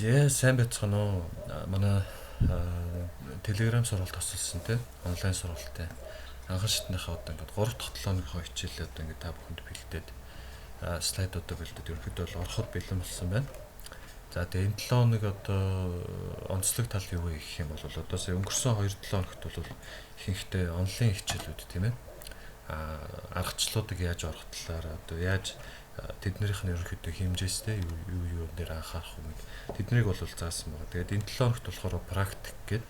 За, сайн байцгаана уу? Манай Telegram сургалт тосолсон те, онлайн сургалттай. Анхан шатныхаа одоо ингээд 3 дахь 7 хоногийнхоо хичээлээ одоо ингээд та бүхэнд бэлдээд, слайдуудаа бэлдээд ерөнхийдөө бол ороход бэлэн болсон байна. За, тэгээ энэ 7 хоног одоо онцлог тал юу вэ гэх юм бол одоо сая өнгөрсөн 2-7 хоногт бол ихэнхдээ онлайн хичээлүүд, тийм ээ. Аргачлалуудыг яаж орох талаар, одоо яаж тэднэрийнх нь ерөнхийдөө хэмжээстэй юу юу юу дээр анхаарах юм, тэднийг бол заасан байгаа. Тэгээд энэ 7 хоногт болохоор практик гэдэг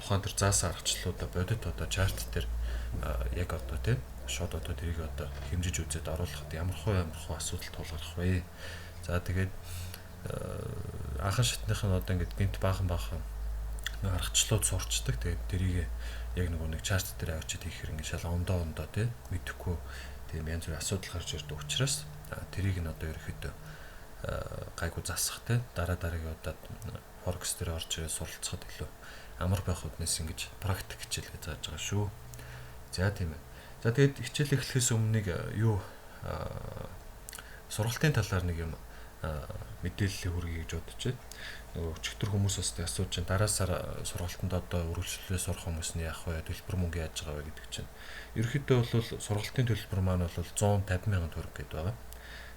тухайн тэр заасан аргачлалуудаа бодит одоо chart дээр яг одоо тийм шууд одоо тэрийг одоо хэмжиж үзээд оруулахад ямар хуу асуудал тулгарх вэ? За, тэгээд анхан шатных нь одоо ингээд гинт баахан баахан аргачлалууд сурчдаг. Тэгээд тэрийг яг нөгөө нэг chart дээр авчиад хийхээр ингээд шал ондоо ондоо тий мэдэхгүй тийм янз бүрийн асуудал гарч ирдэг учраас тэрийг нь одоо ерөөхдөө гайгүй засах те, дараа дараагийн удаад форекс дээр орж ирээ суралцахад илүү амар байх үүднээс ингэж практик хичээлгээ зааж байгаа шүү. За, тийм ээ. За, тэгээд хичээл эхлэхээс өмнө нэг юу сургалтын талаар нэг юм мэдээлэл хүргэе гэж бодож байна. Нөгөө өчигдөр хүмүүс бас асууж чинь, дараа сар сургалтанд одоо үргэлжлүүлээ сурах хүмүүс нь яах вэ? Төлбөр мөнгө яаж байгаа вэ гэдэг чинь. Ерөнхийдөө бол сургалтын төлбөр маань бол 150 мянган төгрөг гэдэг байгаа.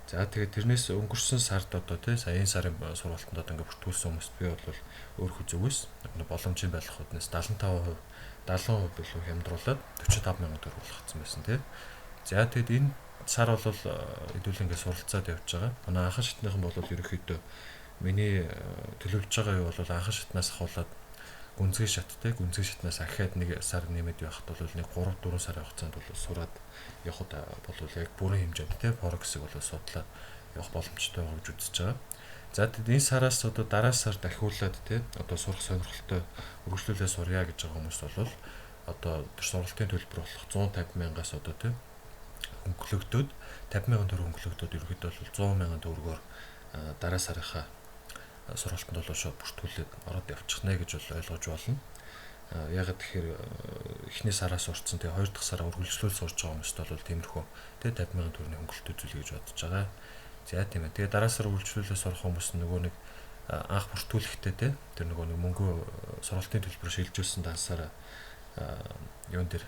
За, тэгээд тэрнээс өнгөрсөн сард одоо тий сая энэ сарын сургалтанд одоо ингээ бүртгүүлсэн хүмүүст би бол өөрийнхөө зүгээс боломжийн байх үүднээс 75%, 70% билүү хямдруулаад 45 мянган төгрөг болгоцсон байсан тий. За, тэгээд энэ сар бол хэдүүл ингээ суралцаад явж байгаа. Манай анхан шатныхан бол ерөнхийдөө миний төлөвлөж байгаа юу бол анхан шатнаас ахуулаад гүнзгий шаттай, гүнзгий шатнаас ахиад нэг сар нэмэд явахад бол нэг 3 4 сарын хугацаанд бол сураад явхад бол яг бүрэн хэмжээнд те форексыг бол судлаад явах боломжтой байгаа гэж үзэж байгаа. За, тэгэд энэ сараас одоо дараа сар дахиулаад те одоо сурах сонирхолтой, үргэлжлүүлээ сурья гэж байгаа хүмүүс бол одоо тэр сургалтын төлбөр болох 150 мянгаас одоо те хөнгөлөгдөөд, 50 мянган төгрөг хөнгөлөгдөөд, ерөнхийдөө бол 100 мянган төгрөгөөр дараа сарынхаа сургалтанд бол шууд бүртгүүлээд ороод явчихна гэж бол ойлгож болно. Ягаад тэгэхээр эхний сараас сурцсан, тэгээ хоёр дахь сараа үргэлжлүүл сурж байгаа хүмүүст бол тиймэрхүү тэгээ 50 мянган төгрөгийн хөнгөлөлт үзүүлье гэж бодож байгаа. За, тийм ээ. Тэгээ дараа сар үргэлжлүүлээ сурах хүмүүс нөгөө нэг анх бүртгүүлэхдээ те тэр нөгөө нэг мөнгө сургалтын төлбөр шилжүүлсэн дансаараа юун дээр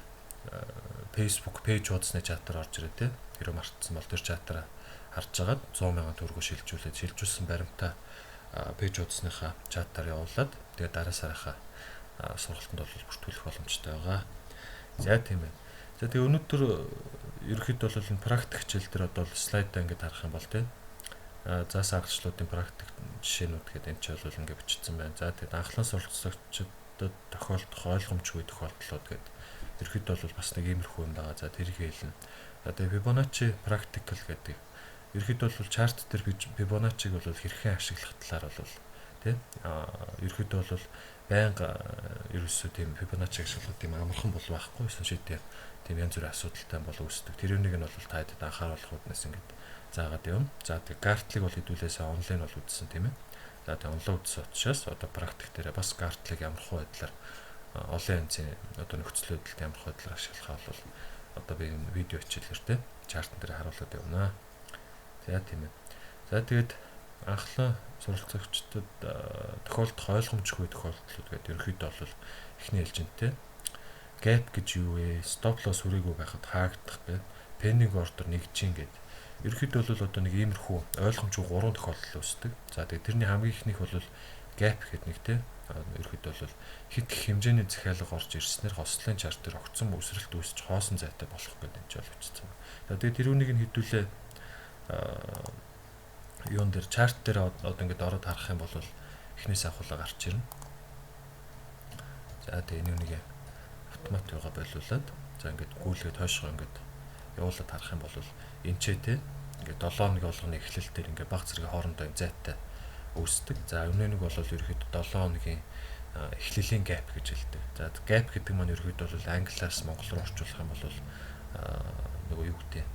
Facebook page хуудасны чатаар орж ирээ те. Хэрэв мартсан бол тэр чатаараа харж агаад 100 мянган төгрөгөө шилжүүлээд, шилжүүлсэн баримтаа page хуудасныхаа чатаар явуулаад, тэгээ дараа сарынхаа сургалтанд бол бүртгүүлэх боломжтой байгаа. За, тийм ээ. За, тэгээ өнөөдөр ерөнхийдөө бол энэ практик хичээл дээр одоо слайдаа ингээд харах юм бол те заасан аргачлалуудын практик жишээнүүд гэдэг энэ ч бол ингээд бичсэн байна. За, тэгээд анхлан суралцагчдад тохиолдох ойлгомжгүй тохиолдлууд гэдэг ерөнхийдөө бол бас нэг иймэрхүү юм байгаа. За, тэрийг хэлнэ. За, тэгээд Fibonacci practical гэдэг ерөнхийдөө бол chart дээр Fibonacci-г бол хэрхэн ашиглах талаар бол тий ерөнхийдөө бол байнга ерөөсөө тийм Fibonacci ашиглахад тийм амархан бол байхгүй. Есөн шийдээ тийм янз бүрийн асуудалтай бол үүсдэг. Тэр үнийг нь бол та хэд анхааруулах үүднээс ингээд заагаад явна. За, тэг Gartley-г бол хэдүүлээсээ онлайн бол үзсэн, тийм ээ. За, тэг онлайн үзсэн учраас одоо практик дээр бас Gartley-г ямар хуу байдлаар, олон янзын одоо нөхцөлөдөлт ямар хуу байдлаар ашиглахаа бол одоо би энэ видео хичээлээр те chart-ан дээр харуулад явна. За, тийм ээ. За, тэгээд анхлан суралцагчдад тохиолдох ойлгомжгүй тохиолдлууд гэдэг ерөнхийдөө бол эхний ээлжинтэй gap гэж юу вэ? Stop loss хүрээгүй байхад хаагдах гэдэг, pending order нэгжин гэдэг. Ерөнхийдөө бол одоо нэг иймэрхүү ойлгомжгүй гурван тохиолдол үүсдэг. За, тэгээд тэрний хамгийн эхнийх бол gap гэдэг нэг те. Ерөнхийдөө бол хэд их хэмжээний захиалга орж ирснээр хослолын chart дээр огцон өсрэлт үүсч хоосон зайтай болох гэдэг юм ч бол бичсэн. За, тэгээд тэр үнийг нь хэдүүлээ юун дээр, chart дээр одоо ингээд ороод харах юм бол эхнээс ахуулаа гарч ирнэ. За, тэгээ энэ үнийг автомат юугаа болиулаад, за, ингээд гүйлгээд хойшоо ингээд явуулаад харах юм бол энэ ч те ингээд 7 хоног болгоны эхлэл дээр ингээд баг зэрэг хоорондоо зайтай үүсдэг. За, өмнө нэг бол ерөөхдөө 7 хоногийн эхлэлийн gap гэж хэлдэг. За, gap гэдэг маань ерөөхдөө бол англиас монгол руу орчуулах юм бол нөгөө юу гэдэг,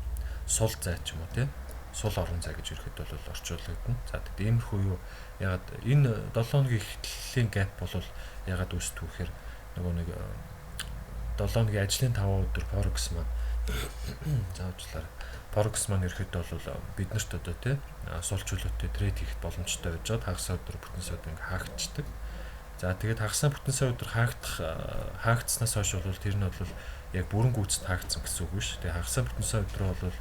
сул зай ч юм уу те, сул орон зай гэж ерөөхдөө бол орчуулагдана. За, тэгэд иймэрхүү юу ягаад энэ 7 хоногийн эхлэлийн gap бол ягаад үүсдэг вэ гэхээр нөгөө нэг 7 хоногийн ажлын 5 өдөр forex маань, заавчлаар Forex маань ерөөхдөө бол биднэрт одоо тий сул чөлөөтэй trade хийх боломжтой байж байгаа. Хагас өдөр бүтэн сайн өдөр ингээ хаагдчихдаг. За, тэгээд хагас бүтэн сайн өдөр хаагдсанаас хойш бол тэр нь бол яг бүрэн гүйцэд хаагдсан гэсэн үг биш. Тэгээд хагас бүтэн сайн өдрөө бол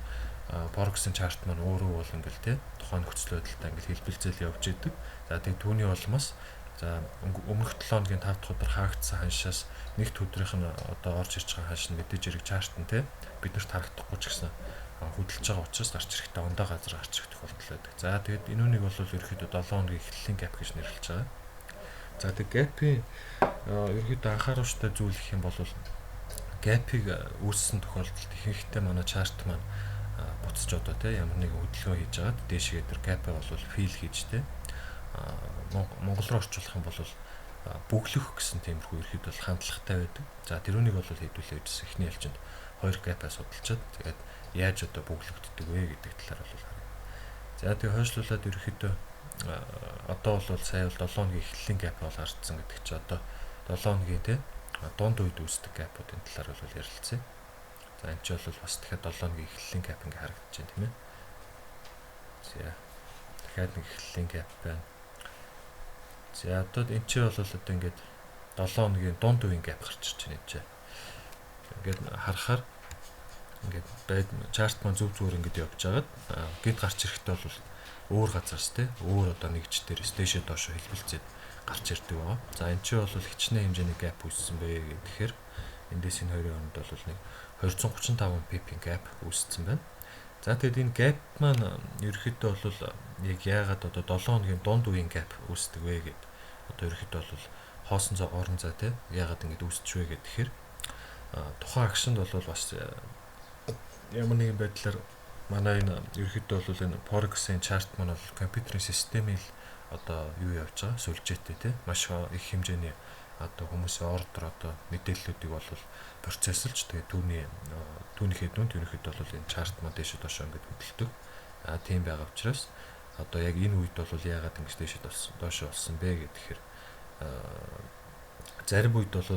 Forex-ын chart маань өөрөө бол ингээл тий тухайн нөхцөл байдалтай ингээл хэлбэлзэл явж идэг. За, тэгээд түүний улмаас, за, өмнөх 7 хоногийн 5 дахь өдөр хаагдсан ханшаас нэгд өдрийнх нь одоо орж ирж байгаа ханш нь мэдээж хэрэг chart нь тий биднэрт харагдахгүй ч гэсэн хөдөлж байгаа учраас гарч ирэхдээ ондоо газар гарч ирэх тохиолдол байдаг. За, тэгээд энэ үнийг бол ерөөхдөө 7 хоногийн эхлэлийн gap гэж нэрлэж байгаа. За, тэгээд gap-ийн ерөөхдөө анхааруулжтай зүйл гэх юм бол gap-ыг үүссэн тохиолдолд ихэнхдээ манай chart маань буцаж одоо тий ямар нэгэн хөдөлгөөн хийж агаад дээшгээ тэр gap-аа бол fill хийж, тий, Монгол руу орчуулах юм бол бөглөх гэсэн тиймэрхүү ерхэд бол хандлагатай байдаг. За, тэрүүнийг бол хэдүүлээ гэжсэн эхний ээлжинд хоёр gap-аа судалчаад, тэгээд яаж одоо бөглөгддөг вэ гэдэг талаар бол харъя. За, тэгээ хойшлуулад ерөөхдөө одоо бол сая бол 7 хоногийн эхлэлийн gap бол харагдсан гэдэг чи одоо 7 хоногийн тий дунд үед үүсдэг gap-уудын талаар бол ярилцъя. За, энэ ч бол бас дахиад 7 хоногийн эхлэлийн gap ингээ харагдаж байна, тийм ээ. За, дахиад нэг эхлэлийн gap байна. За, одоо энэ чи бол одоо ингээд 7 хоногийн дунд үеийн gap гарч ирж байна энэ чи. Ингээд харахаар ингээд байд chart маань зөв зүгээр ингээд явж байгаад гинт гарч ирэхдээ бол өөр газараас те өөр одоо нэгж дээр дээшээ доошо хэлбэлцээд гарч ирдэг байгаа. За, энэ чи бол хичнээн хэмжээний gap үүссэн бэ гэхээр эндээс энэ хоёрын хооронд бол нэг 235 pip-ийн gap үүссэн байна. За, тэгэд энэ gap маань ерөөхдөө бол яг яагаад одоо 7 хоногийн дунд үеийн gap үүсдэг вэ гэд одоо ерөөхдөө бол хоосон зай орон зай те яагаад ингэж үүсч вэ гэхээр тухайн агшинд бол бас ямар нэгэн байдлаар манай энэ ерөөхдөө бол энэ Forex-ийн chart маань бол компьютерийн системийн л одоо юу явж байгаа сүлжээтэй тий маш их хэмжээний одоо хүмүүсийн order, одоо мэдээллүүдийг бол процессолж, тэгээд түүнийхээ дүнд ерөнхийдөө бол энэ chart маань дээшээ доошоо ингэж хөдөлдөг. А тийм байгаа учраас одоо яг энэ үед бол яагаад ингэж дээшээ доошоо болсон бэ гэхээр зарим үед бол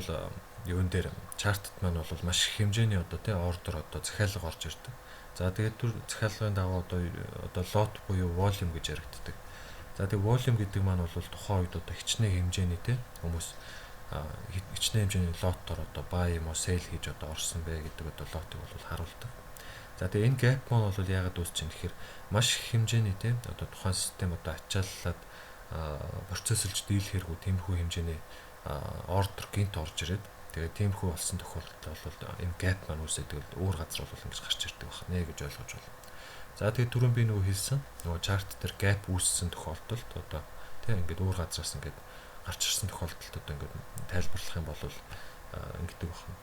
юун дээр chart-д маань бол маш их хэмжээний одоо тий order, одоо захиалга орж ирдэг. За, тэгээд түр захиалгын дагуу одоо lot буюу volume гэж яригддаг. За, тэгээд volume гэдэг маань бол тухайн үед одоо хичнээн хэмжээний тий хүмүүс хичнээн хэмжээний lot-оор одоо buy юм уу sell хийж одоо орсон бэ гэдэг одоо lot-ыг бол харуулдаг. За, тэгээ энэ gap маань бол яагаад үүсэж чинь гэхээр маш их хэмжээний тий одоо тухайн систем одоо ачааллаад процессолж дийлэхэргүй тиймэрхүү хэмжээний order гинт орж ирээд, тэгээд тиймэрхүү болсон тохиолдолд бол энэ gap маань үүсээд, тэгэл өөр газар бол ингэж гарч ирдэг байна гэж ойлгож байна. За, тэгээд түрүүн би нөгөө хэлсэн нөгөө chart дээр gap үүссэн тохиолдолд одоо тий ингээд өөр газраас ингээд гарч ирсэн тохиолдолд одоо ингээд тайлбарлах юм бол ингэдэг байна.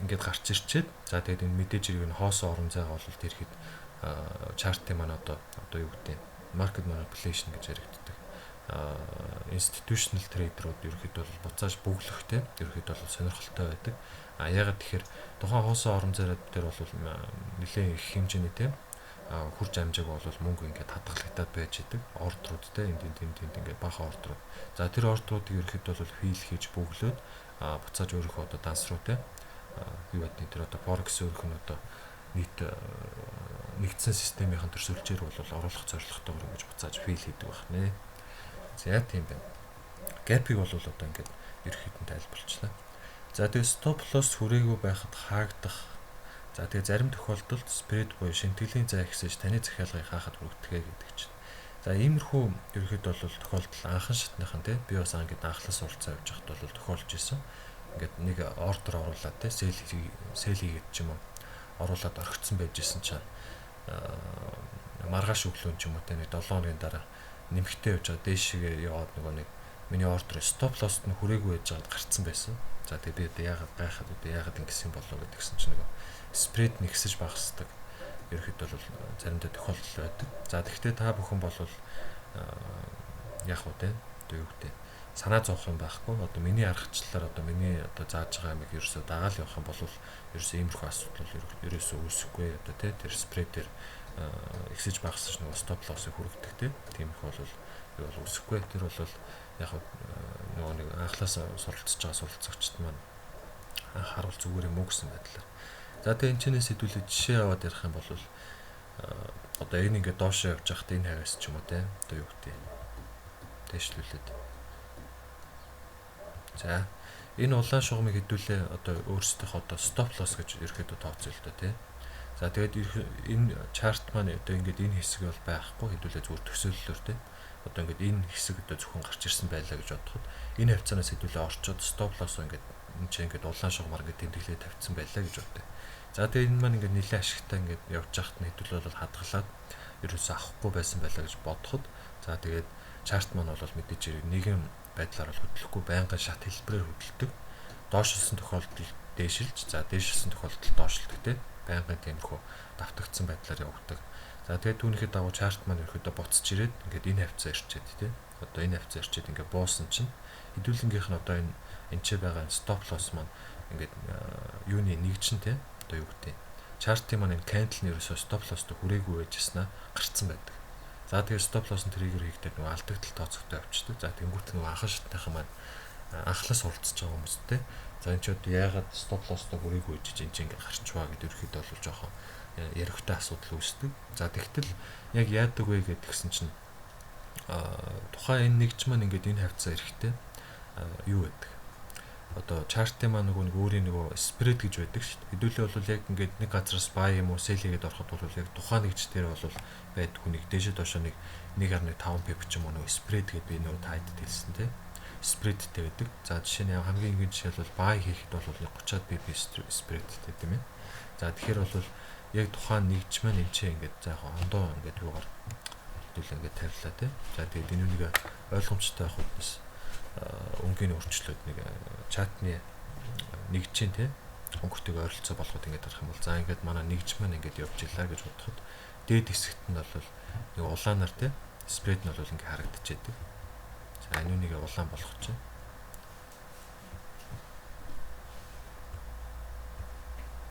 Ингээд гарч ирчээд, за, тэгээд энэ мэдээж хэрэг энэ хоосон орон зайгаа бол тэр хэд chart-ын маань одоо юу гэдэг market manipulation гэж яригддаг. Institutional trader-ууд ерөөхдөө бол буцааж бөглөхтэй ерөөхдөө бол сонирхолтой байдаг. А ягаад тэгэхээр тухайн хоосон орон зайрууд дээр бол нэлээд их хэмжээний тийм хурж амжааг бол мөнгө ингээд хадгалагдаад байж идэг. Order-ууд те энд энд энд энд ингээд бахан order-ууд. За, тэр order-уудыг ерөөхдөө бол fill хийж бөглөөд буцааж өөрийнхөө одоо данс руу те юу гэдгийг тэр одоо forex өөрөх нь одоо нийт нэгдсэн системийн төр сүлжээр бол оруулах зорилготойгоор ингэж буцааж fill хийдэг байх нэ. За, тийм байна. Gap-ыг бол одоо ингээд ерөнхийдөө тайлбарлчлаа. За, тэгээ stop loss хүрээгүй байхад хаагдах. За, тэгээ зарим тохиолдолд spread буюу шимтгэлийн зай ихсэж таны захиалгыг хаахад хүргэдэг гэдэг чинь. За, иймэрхүү ерөнхийдөө бол тохиолдол анхан шатныхан тий би бас ингээд анхлан суралцаа явж байхад бол тохиолж исэн. Ингээд нэг order оруулаад тий sell хийгээд ч юм уу оруулаад орхицсан байж исэн чинь маргааш өглөө ч юм уу те нэг 7 хоногийн дараа нэмэгтэй явж байгаа, дээшгээ яваад нөгөө нэг миний order stop loss-т нь хүрээгүй байж байгаад гарцсан байсан. За, тэгээ би одоо яагаад гайхаад, одоо яагаад ингэсэн болов гэдгсэн чинь нөгөө spread нэгсэж багасдаг. Ерөнхийдөө бол заримдаа тохиолдол байдаг. За, тэгвэл та бүхэн бол яг уу те одоо юу гэдэг санаа зовох юм байхгүй. Одоо миний аргачлалаар, одоо миний одоо зааж байгаа юмыг ерөөсөө дагаал явах юм бол ерөөсөө иймэрхүү асуудал ерөөсөө үүсэхгүй. Одоо те тэр spread дээр ихсэж багасч нөгөө stop loss-ыг хүргэдэг те. Тийм их бол юу бол үүсэхгүй. Тэр бол яг нөгөө нэг анхлаас суралцж байгаа суралцагчд маань анхааруул зүгээр юм уу гэсэн байдлаар. За тэгээ энэ чэнэс хэдүүлээ жишээ аваад ярих юм бол одоо энэ ингээд доошоо явж байхад энэ хавьяас ч юм уу те одоо юу гэдэг дээшлүүлээд. За энэ улаан шугамыг хэдүүлээ одоо өөрсдийнх одоо stop loss гэж ерөөхдөө тооцъё л доо тий. За тэгээд энэ chart маань одоо ингээд энэ хэсэг бол байхгүй, хэдүүлээ зүгээр төсөөллөөр тий. Одоо ингээд энэ хэсэг одоо зөвхөн гарч ирсэн байлаа гэж бодоход энэ хавцаанаас хэдүүлээ орчоод stop loss ингээд энэ чинь ингээд улаан шугамар ингээд тэмдэглээ тавьчихсан байлаа гэж бодъё. За тэгээд энэ маань ингээд нэлээд ашигтай ингээд явж байхад нь хэдүүлээ бол хадгалаад ерөөсөө авахгүй байсан байлаа гэж бодоход за тэгээд chart маань бол мэдээж нэгэн байдлаар бол хөдлөхгүй, байнгын шат хэлбэрээр хөдөлдөг. Доошилсан тохиолдолд дээшилж, за дээшилсэн тохиолдолд доошилдог те. Байнгын тиймэрхүү давтагдсан байдлаар явагддаг. За тэгээд түүнийхээ дагуу chart маань ерөөдөө буцаж ирээд ингээд энэ хавцаа ирчээд те. Одоо энэ хавцаа ирчээд ингээд буусан чинь хэдүүлэнгийнх нь одоо энэ энэ ч байгаа stop loss маань ингээд юуны нэгжин те. Одоо юу гэдэг chart ын маань энэ candle нь ерөөсөө stop loss-д хүрээгүй байжснаа гарцсан байдаг. За тэгээд stop loss нь trigger хийгдээд нөгөө алдагдал тооцогдоо явчихдаг. За тэнгуут нөгөө анхан шатныхан маань анхлаас суралцж байгаа хүмүүстэй. За энэ ч одоо яагаад stop loss-той хүрээгүй байж энэ чинь ингээд гарчваа гэдэг ерөөхдөө бол жоохон ярихтай асуудал үүсдэг. За тэгтэл яг яадаг вэ гэдгсэн чинь тухайн энэ нэгж маань ингээд энэ хавцаа эрэхтэй юу байдаг. Одоо chart ын маань нөгөө нэг өөрийн нөгөө spread гэж байдаг шүү дээ. Хэдүүлээ бол яг ингээд нэг газараас buy юм уу sell хийгээд ороход бол яг тухайн нэгж дээр бол байдгүй нэг дээшээ доошоо нэг 1.5 pip ч юм уу нөгөө spread гэдээ би нөгөө таад хэлсэн тий. Spread тэй байдаг. За жишээ нь хамгийн энгийн жишээ бол buy хийхэд бол 30-аад pip spread тэй тийм ээ. За тэгэхээр бол яг тухайн нэгж маань энэ ч ингээд за яг ондоо ингээд юугаар хэдүүлээ ингээд тавилаа тий. За тэгээд энэ үнийг ойлгомжтой байх үднэс өнгийн өөрчлөлт нэг чатны нэгжийн тий хөнгөтэйг ойролцоо болгоод ингээд харах юм бол за ингээд манай нэгж маань ингээд явж илаа гэж бодоход дээд хэсэгт нь бол нэг улаанаар тий spread нь бол ингээд харагдчихэдэг. За энэ үнийг улаан болгох чинь.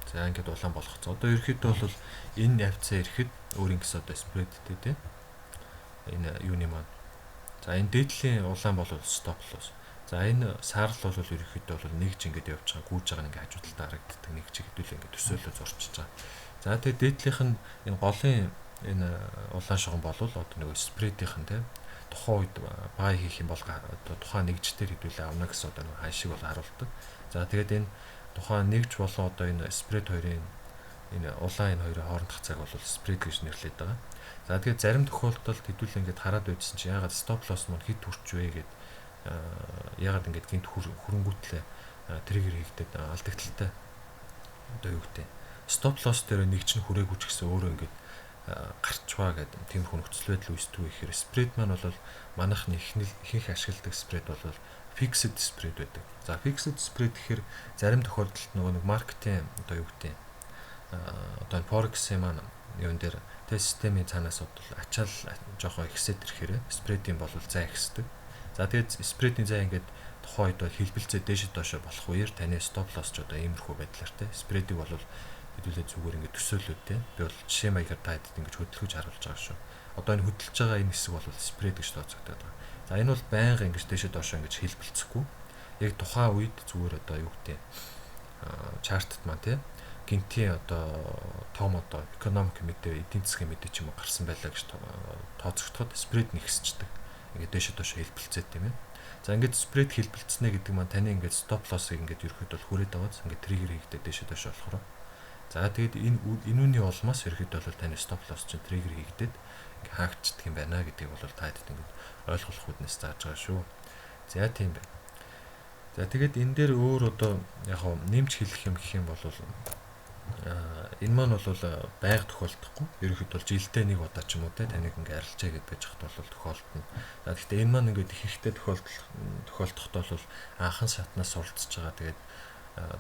За ингээд улаан болгоцсон. Одоо ерөөхдөө бол энэ явцаа ирэхэд өөр ингэс одоо spread тэй тий энэ юуны маань. За энэ дээдлийн улаан бол stop loss. За энэ саарл бол ерөнхийдөө бол нэг ч ингэж явж байгаа, гүйж байгаа нь ингээ хажуу талдаа харагддаг. Нэг ч хэдүүлээ ингээ төсөөлөө зурчиж байгаа. За тэгээ дээдлийнх нь энэ голын энэ улаан шугам бол одоо нөгөө spread ийнх нь тийм тухайн үед buy хийх юм бол одоо тухайн нэгж дээр хэдүүлээ авна гэсэн одоо нөгөө ханшиг бол харуулдаг. За тэгээд энэ тухайн нэгж болон одоо энэ spread хоёрын энэ улаан энэ хоёрын хоорондох цаг бол spread гэж нэрлэдэг байгаа. За тэгээд зарим тохиолдолд хэдүүлээ ингээд хараад байжсэн чи яагаад stop loss маань хэд хүрч вэ гэд яагаад ингээд гинт хөрөнгүүтлээ trigger хийгдээд алдагдaltaй одоо юу гэдэг stop loss дээр нэг чинь хүрээгүй ч гэсэн өөрөө ингээд гарчваа гэдэг тиймэрхүү нөхцөл байдал үүсдэг гэхээр spread маань бол манайх нь ихэнх ашигладаг spread бол fixed spread байдаг. За fixed spread гэхээр зарим тохиолдолд нөгөө нэг маркетинг одоо юу гэдэг одоо forex-ийн маань юун дээр тест системийн цаанаас бол ачаал жоохоо ихсээд ирэхээр spread ийн бол зай ихсдэг. За тэгээд spread ийн зай ингээд тухайн үед бол хэлбэлцээ дээш доошо болох үеэр таны stop loss ч одоо иймэрхүү байдлаар те spread ийг бол хэдүүлээ зүгээр ингээд төсөөлөөд те би бол жишээ маягаар та хэд ингэж хөдөлгөж харуулж байгаа шүү. Одоо энэ хөдөлж байгаа энэ хэсэг бол spread гэж тооцогдоод байгаа. За энэ бол байнга ингэж дээшээ доошо ингэж хэлбэлцэхгүй. Яг тухайн үед зүгээр одоо юу гэдэг chart т маань те гинтийн одоо том одоо экономик мэдээ, эдийн засгийн мэдээ ч юм уу гарсан байлаа гэж тооцогдоход spread нэгсчдэг. Ингээд дээшээ доошо хэлбэлцээд тийм ээ. За ингээд spread хэлбэлцнэ гэдэг маань таны ингээд stop loss-ыг ингээд ерөөхдөө бол хүрээд байгаа. Ингээд trigger хийгдээд дээшээ доошо болохоор. За тэгээд энэ энүүний улмаас ерөөхдөө бол таны stop loss чинь trigger хийгдээд ингээд хаагдчихдаг юм байна гэдгийг бол та хэд ингээд ойлгох үүднээс зааж байгаа шүү. За тийм байна. За тэгээд энэ дээр өөр одоо яг хоо нэмж хэлэх юм гэх юм бол энэ маань бол байнга тохиолдохгүй. Ерөнхийдөө бол жилдээ нэг удаа ч юм уу те таныг ингээ арилжаа гэдээ байж хат бол тохиолдоно. За гэхдээ энэ маань ингээд ихэнхдээ тохиолдохдоо бол анхан шатнаас суралцж байгаа. Тэгээд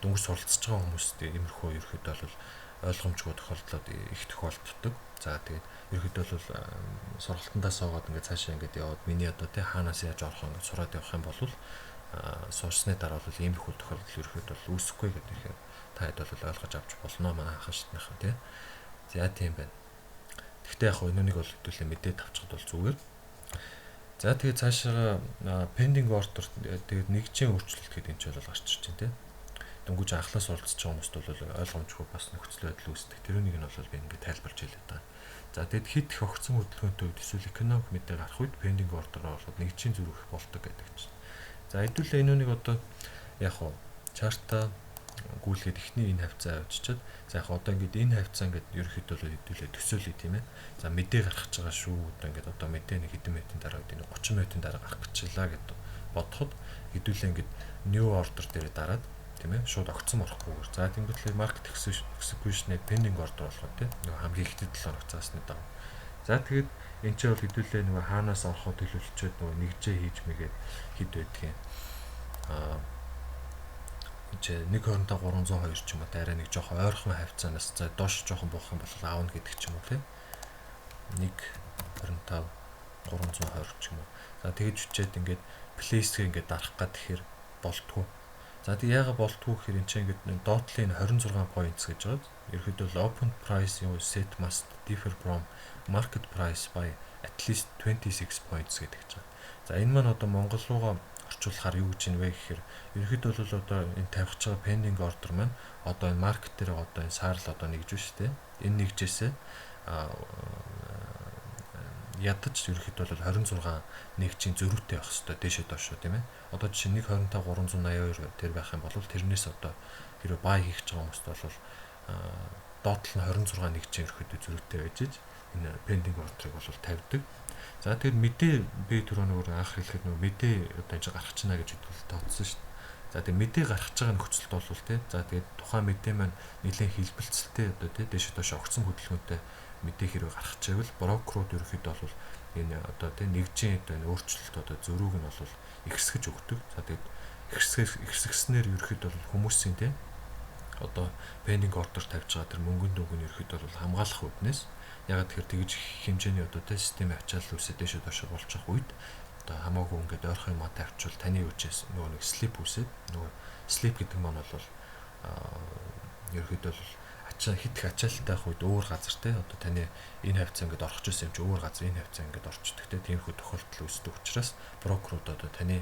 дөнгөж суралцж байгаа хүмүүст иймэрхүү ерөнхийдөө бол ойлгомжгүй тохиолдлууд их тохиолддог. За тэгээд ерөнхийдөө бол сургалтандаа суугаад ингээд цаашаа ингээд яваад миний одоо те хаанаас яаж орох ингээд сураад явах юм бол суурсны дараа бол иймэрхүү тохиолдол ерөнхийдөө бол үүсэхгүй гэдэг ихээр та хэд бол ойлгож авч болно манай анхан шатныхан тий. За тийм байна. Гэхдээ яг хөө энэнийг бол хэдүүлээ мэдээд авчихад бол зүгээр. За тэгээд цаашаа pending order тэгээд нэгжийн өөрчлөлт гэдэг энэ ч бол гарч ирж байна тий. Дөнгөж анхлаас оролцож байгаа хүмүүст бол ойлгомжгүй бас нөхцөл байдал үүсдэг. Тэрүүнийг нь бол би ингээд тайлбарж хэлээд байгаа. За, тэгэд хэд их огцон хөдөлгөөнтэй үед эсвэл экономик мэдээ гарах үед pending order оруулаад нэгжийн зөрүүх болдог гэдэг чинь. За, хэдүүлээ энэ үнийг одоо яг хуу chart-аа гүйлгээд эхний энэ хавцаа авчичаад, за, яг одоо ингээд энэ хавцаа ингээд ерөөхдөө бол хэдүүлээ төсөөлөе, тийм ээ. За, мэдээ гаргаж байгаа шүү. Одоо ингээд одоо мэдээ нэг хэдэн минутын дараа, нэг 30 минутын дараа гарах гэчлаа гэдээ бодоход хэдүүлээ ингээд new order дээр дараад, тийм ээ, шууд огцом орохгүйгээр. За, тэнгуүтлээ market execution-ыг pending order болгоод, тийм, нөгөө хамгийн ихтэй 7 хоног заасны дагуу. За, тэгээд энэ ч бол хэдүүлээ нөгөө хаанаас орохоо төлөвлөчөөд нөгөө нэгжээ хийж мэгээд хэд байдгийг чи 1.25 302 ч юм уу, арай нэг жоохон ойрхон хавцаанаас, за, доош жоохон буух юм бол аавна гэдэг ч юм уу, тийм, 1.25 320 ч юм уу. За, тэгэж үчээд ингээд place-гээ ингээд дарах гад тэгэхээр болтгоо. За, тэг яага болтгоо гэхээр энэ чинь ингээд доотлын 26 points гэж байгаа. Ерөнхийдөө бол open price юу set must differ from market price by at least 26 points гэдэг чинь. За, энэ маань одоо Монгол руугаа орчуулахаар юу гэж юм вэ гэхээр ерөнхийдөө бол одоо энэ тавих байгаа pending order маань одоо энэ market дээр одоо энэ саарл одоо нэгж шүү дээ. Энэ нэгжээсээ ядаж ерөнхийдөө бол 26 нэгжийн зөрүүтэй байх хэвээр дээшээ доошоо, тийм ээ. Одоо жишээ 1.25 382 тэр байх юм бол тэрнээс одоо хэрвээ buy хийх гэж байгаа хүмүүст бол доотлол нь 26 нэгжийн ерөнхийдөө зөрүүтэй байж иж энэ pending order-ыг бол тавьдаг. За, тэгэхээр мэдээ би түрүү нөгөө анх хэлэхэд нөгөө мэдээ одоо энэ гарах чина гэж хэдүүл тооцсон шүү дээ. За, тэгээ мэдээ гаргаж байгаа нөхцөлд бол тий. За, тэгээд тухайн мэдээ маань нэлээд хэлбэлцэлтэй одоо тий дээш доош огцон хөдөлгөөнтэй мэдээ хэрвээ гаргаж байвал брокерууд ерөнхийдөө бол энэ одоо тий нэгжийн одоо энэ өөрчлөлт одоо зөрүүг нь бол ихсгэж өгдөг. За, тэгээд ихсгэснээр ерөнхийдөө бол хүмүүсийн тий одоо pending order тавьж байгаа тэр мөнгөн дүнг нь ерөнхийдөө бол хамгаалах үүднээс, ягаад тэгэхээр тэгж хэмжээний одоо тий системийн ачаалал үүсээд дээшээ доошоо болж байгаа үед одоо хамаагүй ингээд ойрхон юмаа тавьчвал таны үжээс нөгөө нэг slip үүсээд, нөгөө slip гэдэг маань бол ерөнхийдөө бол ачаа хит их ачаалттай байх үед өөр газар те одоо таны энэ хавцаа ингээд орох гэсэн юм чи өөр газар энэ хавцаа ингээд орчдөг те, тиймэрхүү тохиолдол үүсдэг учраас брокерууд одоо таны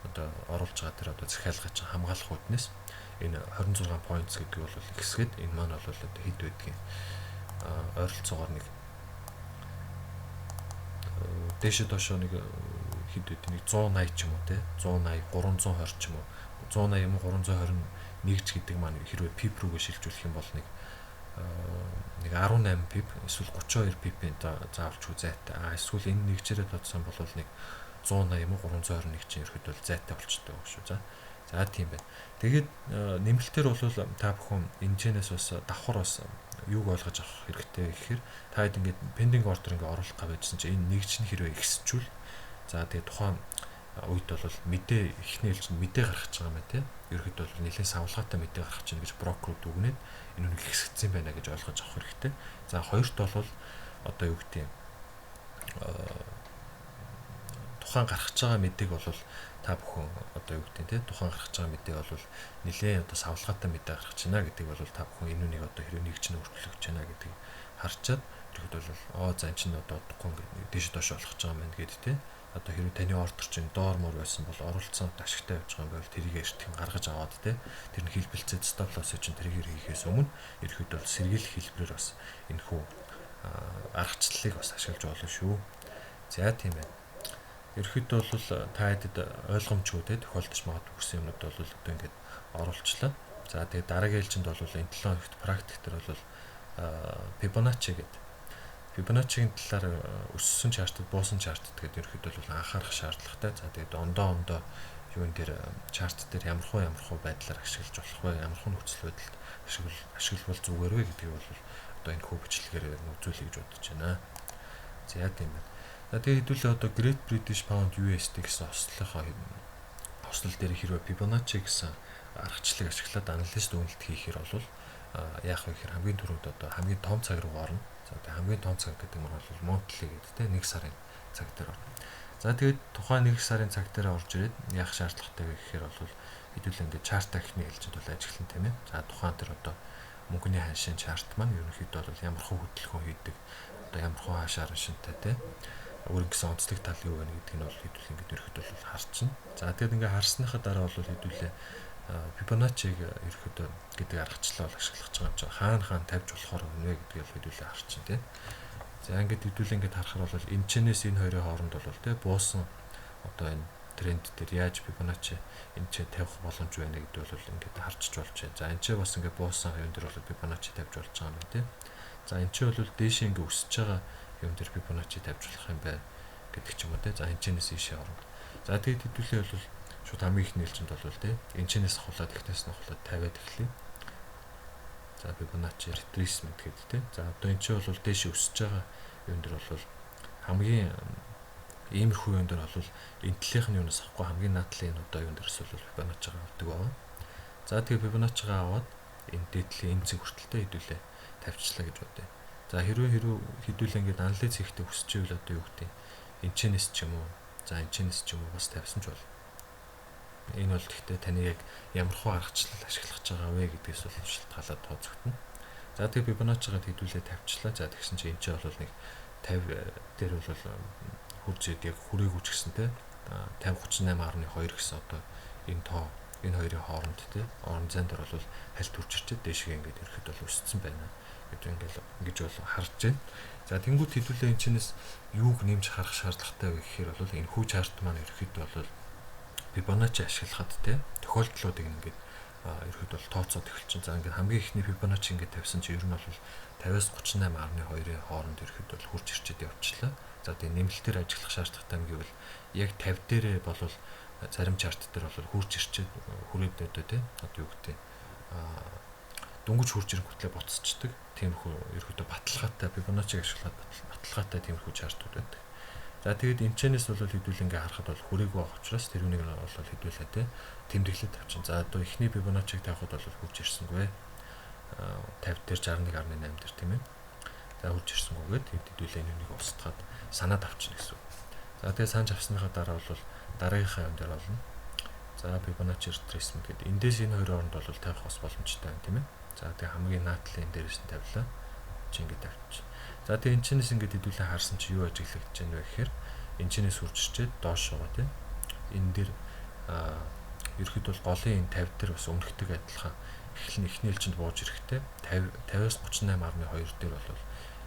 одоо оруулж байгаа тэр одоо захиалгыг чинь хамгаалах үүднээс энэ 26 points гэдэг бол ихсгээд энэ маань бол одоо хэд байдгийг ойролцоогоор нэг дээшээ доошоо нэг хэд байд, нэг 180 ч юм уу те, 180 320 ч юм уу, 180 юм уу 321 ч гэдэг маань хэрвээ pip рүүгээ шилжүүлэх юм бол нэг 18 pip эсвэл 32 pip-ийн заавалчгүй зайтай. А эсвэл энэ нэгжээрээ тооцсон бол нэг 180 юм уу 321 чинь ерхэд бол зайтай болчтой байгаа шүү. За. За, тийм байна. Тэгээд нэмэлтээр бол та бүхэн энэ чэнэс бас давхар бас юуг ойлгож авах хэрэгтэй гэхээр та хэд ингээд pending order ингээд оруулах гэж байжсан чинь энэ нэгж нь хэрвээ ихсчүүл, за, тэгээд тухайн үед бол мэдээ эхний ээлжинд мэдээ гаргаж байгаа юм байна тийм. Ерөнхийдөө бол нэлээд савлгаатай мэдээ гаргаж байна гэж брокерууд үгнээд энэ үнийг ихсгдсэн байна гэж ойлгож авах хэрэгтэй. За, хоёрт бол одоо юу гэдэг юм, тухайн гаргаж байгаа мэдээг бол та бүхэн одоо юу гэдэг те тухайн гаргаж байгаа мэдээ бол нэлээд одоо савлгаатай мэдээ гаргаж байна гэдэг бол та бүхэн энэ үнийг одоо хэрэг нэг чинь өөрчлөгдөж байна гэдгийг харчаад ирэхэд бол оо, за, эн чинь одоо удахгүй ингээд дээш доош болох гэж байгаа юм байна гэд те, одоо хэрвээ таны order чинь доор мор байсан бол оролцсон ашигтай явж байгаа юм байвал тэрийг эртхэн гаргаж аваад те, тэр нь хэлбэлцээд stop loss-ыг чинь тэргээр хийхээс өмнө ерөөхдөө бол сэргийлэх хэлбэрээр бас энэ хүү аргачлалыг бас ашиглаж болно шүү. За, тийм байна. Ерөнхийдөө бол та хэдэд ойлгомжгүй те тохиолдож магадгүй гэсэн юмнууд бол одоо ингээд оруулчлаа. За, тэгээд дараагийн ээлжинд бол энэ 7 хоногт практик дээр бол Fibonacci гэдэг Fibonacci-гийн талаар өссөн chart-д, буусан chart-д гэдэг ерөнхийдөө бол анхаарах шаардлагатай. За, тэгээд ондоо юун дээр chart дээр ямархуу байдлаар ашиглаж болох вэ? Ямархуу нөхцөл байдалд ашиглавал зүгээр вэ гэдгийг бол одоо энэ хүү бичлэгээр үзүүлэе гэж бодож байна. За, тийм байна. За, тэгээд хэдүүлээ одоо Great British Pound USD гэсэн хослолынхоо хослол дээр хэрвээ Fibonacci гэсэн аргачлалыг ашиглаад анализ дүгнэлт хийхээр бол яах вэ гэхээр хамгийн түрүүнд одоо хамгийн том цаг руу орно. За, тэгээд хамгийн том цаг гэдэг нь бол monthly гэдэг те нэг сарын цаг дээр орно. За, тэгээд тухайн нэг сарын цаг дээр орж ирээд яах шаардлагатай вэ гэхээр бол хэдүүлээ ингээд chart ахны ээлжид бол ажиглан, тийм ээ. За, тухайн тэр одоо мөнгөний ханшийн chart маань ерөнхийдөө бол ямар хөө хөдөлгөөн хийдэг, одоо ямар хөө хаашаар шинтэй те өөр гэсэн онцлог тал юу байна гэдгийг нь бол хэдүүл ингээд ерөнхийдөө бол харчихна. За, тэгээд ингээд харсныхаа дараа бол хэдүүлээ Fibonacci-г ерөөхдөө гэдэг аргачлал бол ашиглах гэж байгаа юм чинь хаана хаана тавьж болохоор өгнө вэ гэдгийг л хэдүүлээ харчин тий. За ингээд хэдүүлээ ингээд харахаар бол энэ чэнэс энэ хоёрын хооронд бол тий буусан одоо энэ тренд дээр яаж Fibonacci энэ ч тавих боломж байна гэдэг бол ингээд харчиж болж байна. За энэ ч бас ингээд буусан юм дээр бол Fibonacci тавьж болж байгаа юм байна тий. За энэ ч бол дээшээ ингээд өсөж байгаа юм дээр Fibonacci тавьж болох юм байна гэдэг ч юм уу тий. За энэ чэнэс ийшээ оронд. За тэгээд хэдүүлээ бол шууд хамгийн ихний ээлжинд бол тий энэ чэнэс ахуулаад эхнээс нь ахуулаад тавиад эхлэе. За Fibonacci retracement гэдэг тий. За одоо энэ чинь бол дээшээ өсөж байгаа юм дээр бол хамгийн иймэрхүү юм дээр бол энэ талынх нь юунаас авахгүй хамгийн наадлын энэ одоо юм дээрс бол Fibonacci-гаа авдаг байгаа. За тэгээ Fibonacci-гаа аваад энэ дээдлийн энэ цэг хүртэлтэй хэдүүлээ тавьчлаа гэж бодъё. За хэрвээ хэдүүлээ ингээд анализ хийхдээ өсөж ивэл одоо юу гэдэг энэ чэнэс ч юм уу за энэ чэнэс ч юм уу бас тавьсан ч бол энэ бол гэхдээ таны яг ямар хуу аргачлал ашиглах гэж байгаа вэ гэдгээс бол шалтгаалаад тооцогдно. За тэгээ Fibonacci-гаа хэдүүлээ тавьчлаа. За тэгсэн чинь энэ чинь бол нэг 50 дээр бол хурж ирээд яг хүрээгүй ч гэсэн те 50 38.2 гэсэн одоо энэ тоо энэ хоёрын хооронд те орон зайн дээр бол хальт хурж ирчээд дээшгээ ингээд ирэхэд бол өссөн байна гэдэг ингээд ингэж бол харж байна. За тэнгуут хэдүүлээ энэ чинээс юуг нэмж харах шаардлагатай вэ гэхээр бол энэ хүү chart маань ерөөхдөө бол Fibonacci ашиглахад те тохиолдлуудыг ингээд ерөөхдөө бол тооцоод эхэлчин. За ингээд хамгийн ихний Fibonacci ингээд тавьсан чинь ер нь бол 50-аас 38.2-ын хооронд ерөөхдөө бол хурж ирчээд явчихлаа. За тэгээ нэмэлтээр ажиглах шаардлагатай юм гэвэл яг 50 дээрээ бол зарим chart дээр бол хурж ирчээд хүрээд одоо тий одоо юу гэдэг дөнгөж хурж ирэнгүүтлээ буцчихдаг. Тиймэрхүү ерөөхдөө баталгаатай Fibonacci-г ашиглаад баталгаатай тиймэрхүү chart ууд байдаг. За тэгээд эмчэнээс бол хэдүүл ингээ харахад бол хүрээгүй байх учраас тэр үнийг нь бол хэдүүлээ те тэмдэглээд тавьчин. За одоо эхний Fibonacci-г тавихад бол хурж ирсэнгүй. 50 дээр 61.8 дээр тийм ээ. За хурж ирсэнгүйгээд хэдүүлээ энэ үнийг устгаад санаад авчихна гэсэн үг. За тэгээд санаж авсныхаа дараа бол дараагийнхаа юм дээр болно. За Fibonacci retracement гэдэг эндээс энэ хоёр оронд бол тавих бас боломжтой байна тийм ээ. За тэгээ хамгийн наадлын дээрээс нь тавилаа. Чи ингэ тавьчих. За тэгээ энэ чинээс ингээд хэдүүлээ харсан чи юу ажиглагдаж байна вэ гэхээр энэ чинээс хурж ирчээд доош байгаа тийм. Энэ дээр ерөөхдөө бол голын энэ 50 дээр бас өмнөхтэйг адилхан эхлэн эхний ээлжинд бууж ирэхдээ 50 50-аас 38.2 дээр бол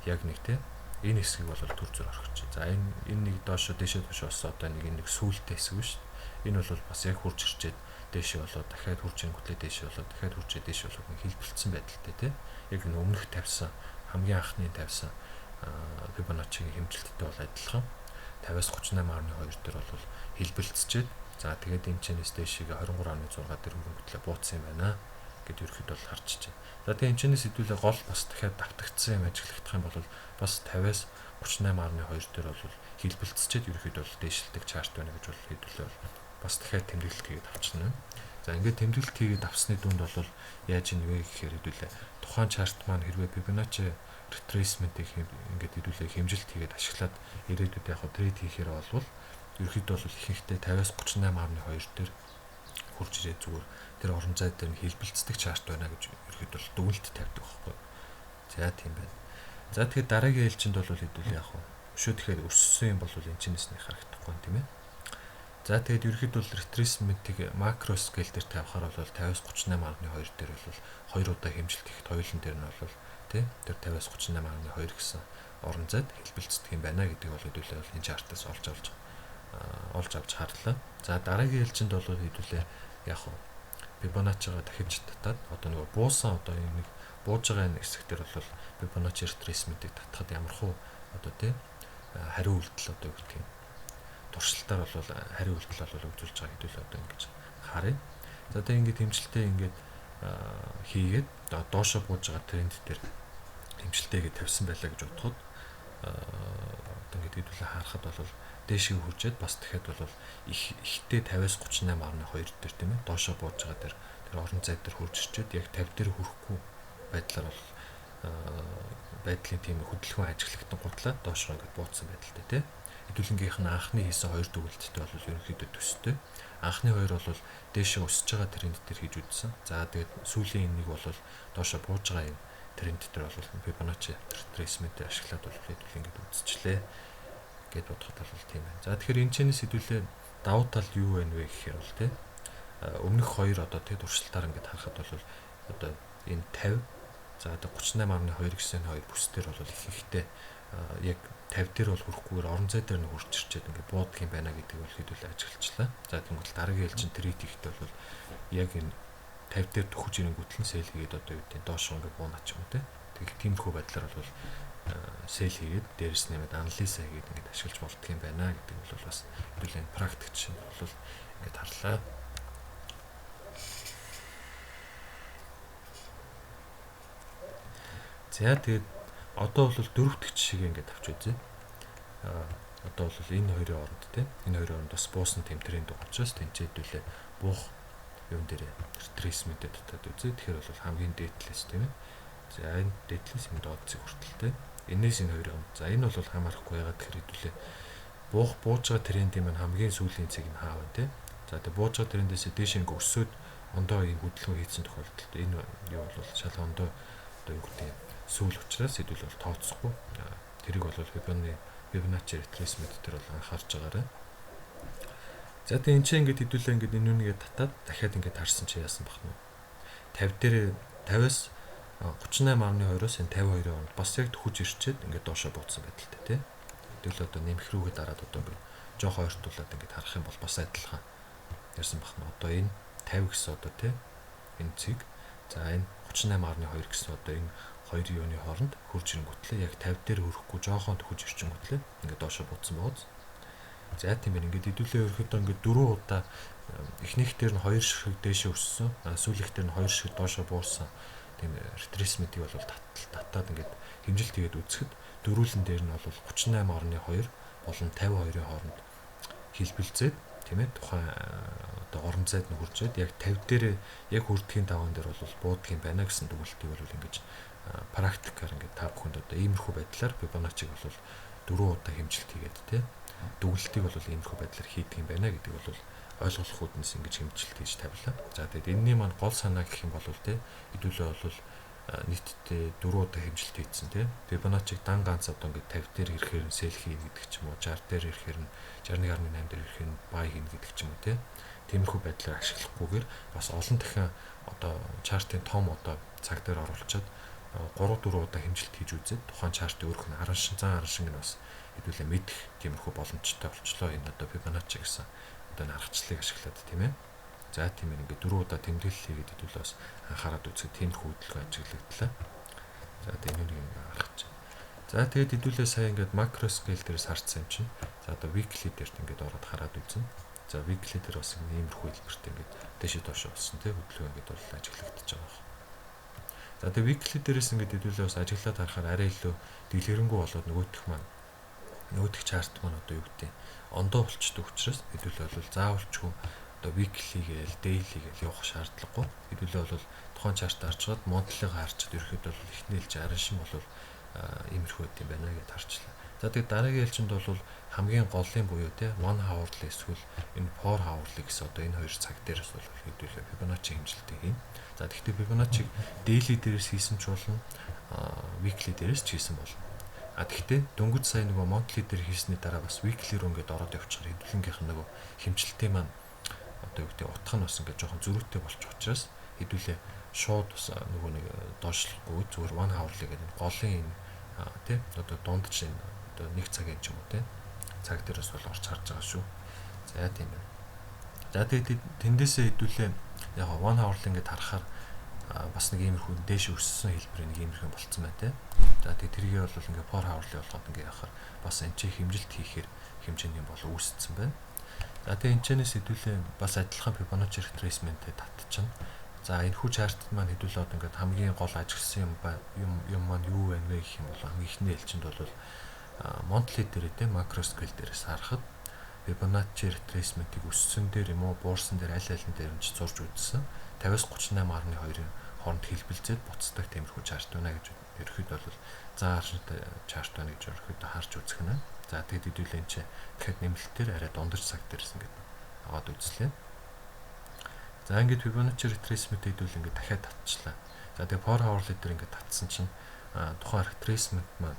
яг нэг тийм энэ хэсгийг бол түр зур орхиж. За энэ нэг доошо дээшээ доошо болсон одоо нэг энэ нэг сүүлтэй хэсэг шүү дээ. Энэ бол бас яг хурж ирчээд дээшээ болоод дахиад хурж ирэнгүүтлээ дээшээ болоод дахиад хурж дээшээ болоод нэг хэлбэлцсэн байдалтай тийм. Яг энэ өмнөх тавьсан хамгийн анхны тавьсан Fibonacci-гийн хэмжилттэй бол адилхан 50-аас 38.2 дээр бол хэлбэлцчихэд за тэгээд энэ чэнэс дээшээ 23.6 дээр хөрөнгөтлөө бууцсан юм байна гэд ерөөхдөө бол харж байна. За тэгээд энэ чэнэс хэдүүлээ гол бас дахиад давтагдсан юм ажиглагдах юм бол бас 50-аас 38.2 дээр бол хэлбэлцчихэд ерөөхдөө бол дээшилдэг chart байна гэж бол хэдүүлээ бол бас дахиад тэмдэглэлт хийгээд авчихна. За ингээд тэмдэглэлт хийгээд авсны дүнд бол яаж ийн вэ гэхээр хэдүүлээ тухайн chart маань хэрвээ Fibonacci retracement-ийг ингээд хэдүүлээ хэмжилт хийгээд ашиглаад ирээдүйд яг trade хийхээр болвол ерөөхдөө бол ихэнхдээ 50-аас 38.2 дээр хурж ирээд зүгээр тэр орон зай дээр нь хэлбэлцдэг chart байна гэж ерөөхдөө бол дүгнэлт тавьдаг байхгүй. За тийм байна. За тэгэхээр дараагийн ээлжинд бол хэдүүлээ яг өшөө тэгэхээр өссөн юм бол энэ чинээс нэг харагдахгүй юм тийм ээ. За тэгээд ерөөхдөө бол retracement-ийг macro scale дээр тавихаар бол 50-аас 38.2 дээр бол хоёр удаа хэмжилт хийхэд хоёулын дээр нь бол тий тэр 50-аас 38.2 гэсэн орон зайд хэлбэлцдэг юм байна гэдэг бол хэдүүлээ бол энэ chart аас олж авч харлаа. За дараагийн ээлжинд бол хэдүүлээ яг хуу Fibonacci-га дахиж татаад одоо нөгөө буусан одоо энэ нэг бууж байгаа энэ хэсэг дээр бол Fibonacci retracement-ийг татхад ямар хуу одоо тий хариу үйлдэл одоо юу гэх юм туршилтаар бол хариу үйлдэл бол үзүүлж байгаа хэдүүл одоо ингэж харъя. За тэгээ ингээд хэмжилтээ ингээд хийгээд доошо бууж байгаа тренд дээр хэмжилтээ тавьсан байлаа гэж бодоход одоо ингээд хэдүүлээ харахад бол дээшээ хуржээд бас дахиад бол их ихтэй 50-аас 38.2 дээр тийм ээ доошо бууж байгаа дээр тэр орон зай дээр хурж ирчээд яг 50 дээр хүрэхгүй байдлаар бол байдлын тийм хөдөлгөөн ажиглагдсан гутлаа доошоо ингээд бууцсан байдалтай тийм. Хэдүүлэнгийнх нь анхны хийсэн хоёр дүгэлттэй бол ерөнхийдөө төстэй. Анхны хоёр бол дээшээ өсөж байгаа тренд дээр хийж үзсэн. За тэгээд сүүлийн нэг бол доошоо бууж байгаа юм тренд дээр бол Fibonacci retracement-ийг ашиглаад бол хэдүүл ингээд үзчихлээ гэд бодоход бол тийм байна. За тэгэхээр энэ чэнэс хэдүүлээ давуу тал юу байна вэ гэхээр бол тийм Өмнөх хоёр одоо тэг туршилтаар ингээд харахад бол одоо энэ 50, за одоо 38.2 гэсэн энэ хоёр бүс дээр бол ихэнхдээ яг 50 дээр бол хүрэхгүйгээр орон зай дээр нь хурж ирчээд ингээд буудаг юм байна гэдэг бол хэдүүлээ ажиглчлаа. За тэгвэл дараагийн ээлжин trade хийхдээ бол яг энэ 50 дээр төхөж ирэнгүүтэл нь sell хийгээд одоо юу гэдэг доош ингээд буунаа ч юм уу те. Тэгэл тиймэрхүү байдлаар бол sell хийгээд дээрэс нэмээд анализа хийгээд ингээд ашиглаж болдго юм байна гэдэг нь бол бас хэдүүлээ энэ практик жишээ нь бол ингээд харлаа. За тэгээд одоо бол дөрөв дэх жишээг ингээд авч үзье. Одоо бол энэ хоёрын оронд те энэ хоёрын оронд бас буусан тэм тренд байгаа учраас тэнцээдүүлээ буух юм дээр retracement-д татаад үзье. Тэгэхээр бол хамгийн дээдлээс тийм ээ. За энэ дээдлээс юм доод зэг хүртэл те. Энээс энэ хоёрын оронд. За энэ бол хамаарахгүй ягаад тэгэхээр хэдүүлээ буух бууж байгаа трендийн маань хамгийн сүүлийн цэг нь хаав те. За тэгээ бууж байгаа трендээс дээш ингээ өсөөд ондоо ийм хөдөлгөөн хийсэн тохиолдолд энэ юу бол шал ондоо одоо юу гэдэг юм сүүл учраас хэдүүл бол тооцохгүй. Тэрийг бол Fibonacci retracement дээр бол анхаарч байгаарай. За тэгээ энэ чинь ингээд хэдүүлээ ингээд энэ үнийгээ татаад дахиад ингээд харсан чи яасан бах нь 50 дээр 50-аас 38.2-оос энэ 52-ын хооронд бас яг төхөж ирчээд ингээд доошо бууцсан байдалтай тий. Хэдүүл одоо нэмэх рүүгээ дараад одоо ингээд жоох ойртуулад ингээд харах юм бол бас адилхан ярьсан бах нь одоо энэ 50 гэсэн одоо тий энэ цэг за энэ 38.2 гэсэн одоо энэ хоёр юуны хооронд хурж ирэнгүүтлээ яг 50 дээр хүрэхгүй жоохон төхөж ирчингүүтлээ ингээд доошо бууцсан бооз. За тийм байна. Ингээд хэдүүлээ ерөөхдөө ингээд дөрвөн удаа эхнийх дээр нь хоёр ширхэг дээшээ өссөн, сүүлийнх дээр нь хоёр ширхэг доошо буурсан. Тийм retracement-ийг бол татаад ингээд хэмжилт хийгээд үзэхэд дөрвөлн дээр нь бол 38.2 болон 52-ын хооронд хэлбэлзээд тийм ээ тухайн одоо орон зайд нь хуржээд яг 50 дээр яг хүрдэхийн таван дээр бол буудаг юм байна гэсэн дүгэлтийг бол ингэж практикаар ингээд та бүхэнд одоо иймэрхүү байдлаар Fibonacci-г бол дөрвөн удаа хэмжилт хийгээд тий дүгэлтийг бол иймэрхүү байдлаар хийдэг юм байна гэдэг бол ойлгох үүднээс ингэж хэмжилт хийж тавилаа. За тэгээд энэний маань гол санаа гэх юм бол тий хэдүүлээ бол нийтдээ дөрвөн удаа хэмжилт хийсэн тий Fibonacci-г дан ганц одоо ингээд 50 дээр ирэхээр нь sell хийнэ гэдэг ч юм уу 60 дээр ирэхээр нь 61.8 дээр ирэхээр нь buy хийнэ гэдэг ч юм уу тий тиймэрхүү байдлаар ашиглахгүйгээр бас олон дахин одоо чартын том одоо цаг дээр оруулчаад 3 4 удаа хэмжилт хийж үзээд тухайн чартын өөрөх нь аран шин зан аран шин нь бас хэдүүлээ мэдэх тиймэрхүү боломжтой болчлоо. Энэ одоо Fibonacci гэсэн одоо энэ аргачлалыг ашиглаад тийм ээ. За тийм ээ ингээд дөрвөн удаа тэмдэглэл хийгээд хэдүүлээ бас анхаарад үзэхэд тиймэрхүү хөдөлгөөн ажиглагдлаа. За тэгээ энэ нэг ингээд харах чинь. За тэгээд хэдүүлээ сая ингээд макро scale дээрээс харсан юм чинь. За одоо weekly дээрт ингээд ороод хараад үзнэ. За weekly дээр бас иймэрхүү хэлбэрт ингээд дээшээ доошоо болсон тий хөдөлгөөн ингээд бол ажиглагдчихж байгаа байна. За тэгээ weekly дээрээс ингээд хэдүүлээ бас ажиглаад харахаар арай илүү дэлгэрэнгүй болоод нөгөөх маань нөгөөх чарт маань одоо юу гэдэг ондоо болчдөг учраас хэдүүлээ бол заавалчгүй одоо weekly гээл daily гээл явах шаардлагагүй. Хэдүүлээ бол тухайн чарт харж байгаад monthly-г харчаад ерөөхдөө бол эхний ээлж аран шин бол иймэрхүү байт юм байна гэдээ харчлаа. За тэгээ дараагийн ээлжинд бол хамгийн голын буюу те 1 hourly эсвэл энэ 4 hourly гэсэн одоо энэ хоёр цаг дээрээс бол хэдүүлээ Fibonacci хэмжилтийг хийн. За тэгэхдээ Fibonacci-г daily дээрээс хийсэн ч болно, weekly дээрээс ч хийсэн болно. А тэгэхдээ дөнгөж сая нөгөө monthly дээр хийсний дараа бас weekly руу ингээд ороод явчихаар хэдүүлэнгийнх нь нөгөө хэмжилтийн маань одоо юу гэдэг утга нь бас ингээд жоохон зөрүүтэй болчих учраас хэдүүлээ шууд бас нөгөө нэг доошлохгүй зүгээр 1 hourly гэдэг голын энэ тий одоо дундч энэ одоо нэг цагийн ч юм уу тий цаг дээрээс бол орч харж байгаа шүү. За тийм байна. За тэгээд тэндээсээ хэдүүлээ яг 1 hourly ингээд харахаар бас нэг иймэрхүү дээш өссөн хэлбэрийн нэг иймэрхүү болцсон байна тий. За тэгээд тэргээ бол ингээд 4 hourly болгоод ингээд яхаар бас энэ чи хэмжилт хийхээр хэмжээний юм бол үүссэн байна. За тэгээд энэ чэнэс хэдүүлээ бас адилхан Fibonacci retracement-тэй татчихна. За энэ хүү чартд маань хэдүүлээ одоо ингээд хамгийн гол ажигласан юм маань юу байна вэ гэх юм бол хамгийн эхний ээлжинд бол monthly дээр те macro scale дээрээс харахад Fibonacci retracement-ийг өссөн дээр юм уу буурсан дээр аль аль нь дээр нь ч зурж үзсэн. 50-аас 38.2-ын хооронд хэлбэлзээд буцдаг тиймэрхүү чарт байна гэж ерөөхдөө бол зан аршинтай чарт байна гэж ерөөхдөө харж үзэх нь. За тэгэд хэдүүлээ энэ чи дахиад нэмэлтээр арай дундаж цаг дээрс ингээд аваад үзлээ. За ингээд Fibonacci retracement хэдүүл ингээд дахиад татчихлаа. За тэгээ 4 hourly дээр ингээд татсан чинь тухайн retracement маань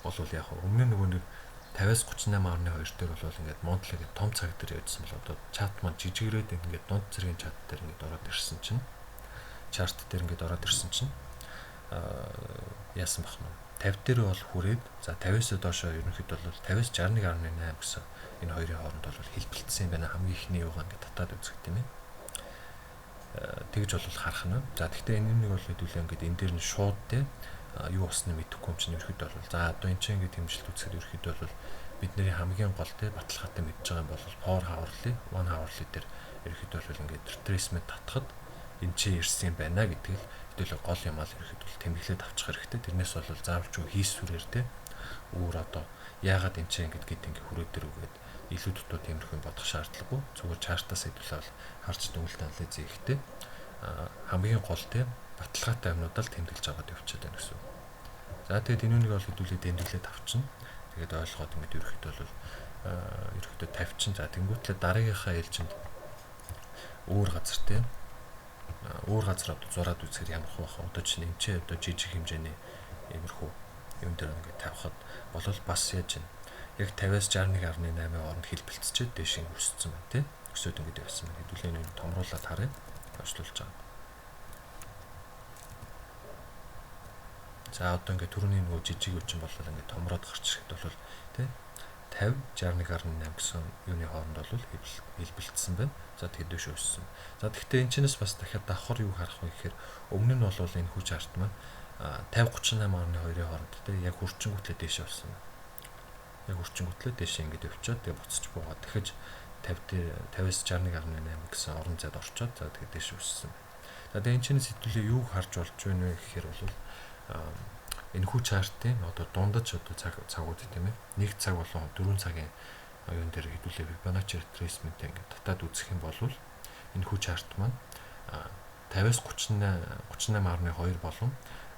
бол яг өмнө нөгөө нэг 50-аас 38.2 дээр бол ингээд monthly гэдэг том цаг дээр явжсан бол одоо chart маань жижигрээд ингээд дунд зэргийн chart дээр ингээд ороод ирсэн чинь chart дээр ингээд ороод ирсэн чинь яасан бах нь 50 дээр бол хүрээд, за 50-аас доошоо ерөнхийдөө бол 50-аас 61.8 гэсэн энэ хоёрын хооронд бол хэлбэлцсэн юм байна. Хамгийн ихний юугаа ингээд татаад үзэх тийм ээ. Тэгж бол харах нь. За тэгтээ энэ нэг бол хэдүүлээ ингээд энэ дээр нь шууд те юу болсныг мэдэхгүй юм чинь ерөнхийдөө бол за одоо энэ чинь ингээд хэмжилт үзэхэд ерөнхийдөө бол бидний хамгийн гол те баталгаатай мэдж байгаа юм бол 4 hourly, 1 hourly дээр ерөнхийдөө бол ингээд retracement татхад энэ чинь ирсэн юм байна гэдэг л хэдүүлээ гол юм аа ерөнхийдөө бол тэмдэглээд авчих хэрэгтэй. Тэрнээс бол заавалч хийсвэрээр те өөр одоо яагаад энэ чинь ингээд гэд ингээд хүрээ дээр үгээд илүү дутуу тиймэрхүү юм бодох шаардлагагүй. Зүгээр chart аас хэдүүлээ бол харж дүгнэлт анализ хийхдээ хамгийн гол те баталгаатай юмнуудаа л тэмдэглэж аваад явчихад байна гэсэн үг. За тэгээд энэ үнийг бол хэдүүлээ тэмдэглээд авчна. Тэгээд ойлгоод ингээд ерөөхдөө бол ерөөхдөө тавьчин. За тэнгуүтлээ дараагийнхаа ээлжинд өөр газар те өөр газар одоо зураад үзэхээр ямар хөө бах. Одоо чинь энэ ч одоо жижиг хэмжээний иймэрхүү юм дээр ингээд тавихад болол бас яаж юм яг 50-аас 61.8-ийн хооронд хэлбэлцчихэд дээш ингэ өссөн байна тий. Өсөөд ингэж явсан байна. Хэдүүлээ энэ томруулаад харъя. Хойшлуулж байгаа. За одоо ингээд түрүүний нөгөө жижиг үчин болол ингээд томроод гарч ирэхэд бол тий 50 61.8 гэсэн юуны хооронд бол хэлбэлцсэн байна. За тэгээд дөш өссөн. За тэгвэл энэ чинээс бас дахиад давхар юу харах вэ гэхээр өмнө нь бол энэ хүч арт маань 50 38.2-ийн хооронд тий яг хүрчингүүтлээ дээшээ болсон байна. Яг хүрчингүүтлээ дээшээ ингээд явчаад тэгээ буцаж буугаад дахиж 50 дээр 50-аас 61.8 гэсэн орон зайд орчоод за тэгээд дээш өссөн байна. За тэгээд энэ чинээс хэдүүлээ юуг харж болж байна вэ гэхээр бол энэхүү chart ын одоо дундаж одоо цаг цагууд тийм ээ 1 цаг болон 4 цагийн юун дээр хэдүүлээ Fibonacci retracement ингээд татаад үзэх юм бол энэхүү chart маань 50-аас 38 38.2 болон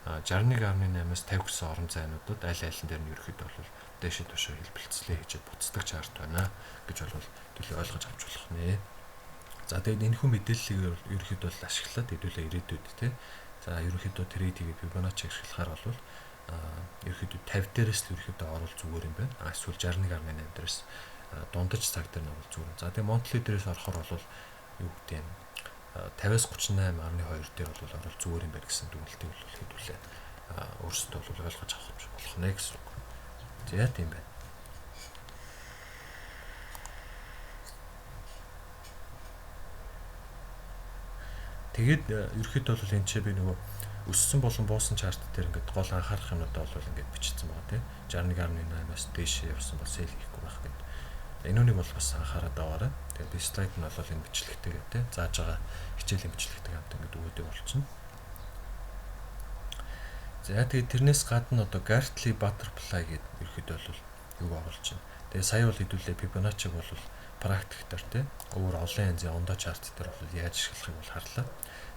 61.8-аас 50 гэсэн орон зайнуудад аль айлан дээр нь ерөөхдөө бол дээшээ доошоо хэлбэлцлээ хийчихэд буцдаг chart байна гэж бол төлөв ойлгож авч болох нэ. За тэгээд энэхүү мэдээллийг ерөөхдөө бол ашиглаад хэдүүлээ ирээдүйд те. За ерөнхийдөө trade хийгээд Fibonacci ашиглахаар бол ерөнхийдөө 50 дээрээс л ерөнхийдөө орвол зүгээр юм байна. А эсвэл 61.8 дээрээс дундаж цаг дээр нь орвол зүгээр. За тэгээ monthly дээрээс орохоор бол юу гэдэг юм 50-аас 38.2 дээр бол орвол зүгээр юм байна гэсэн дүгнэлтийг бол хэдүүлээ өөрсдөө бол ойлгож авах болох нэ гэсэн үг. За тийм байна. Тэгээд ерөөхдөө бол энэ ч би нөгөө өссөн болон буусан chart дээр ингээд гол анхаарах юмнуудаа бол ингээд бичсэн байгаа тийм 61.8-аас дээш явсан бол sell хийхгүй байх гэдэг. Энэ үнийг бол бас анхаарат аваарай. Тэгээд би слайд нь бол энэ бичлэгтэйгээ тийм зааж байгаа хичээлийн бичлэгтэй хамт ингээд өгөөдөг болчихно. За тэгээд тэрнээс гадна одоо Gartley Butterfly гэдэг ерөөхдөө бол юг оруулж байна. Тэгээд сая бол хэдүүлээ Fibonacci-г бол практик дээр тийм өөр олон янзын ондоо chart дээр бол яаж ашиглахыг бол харлаа.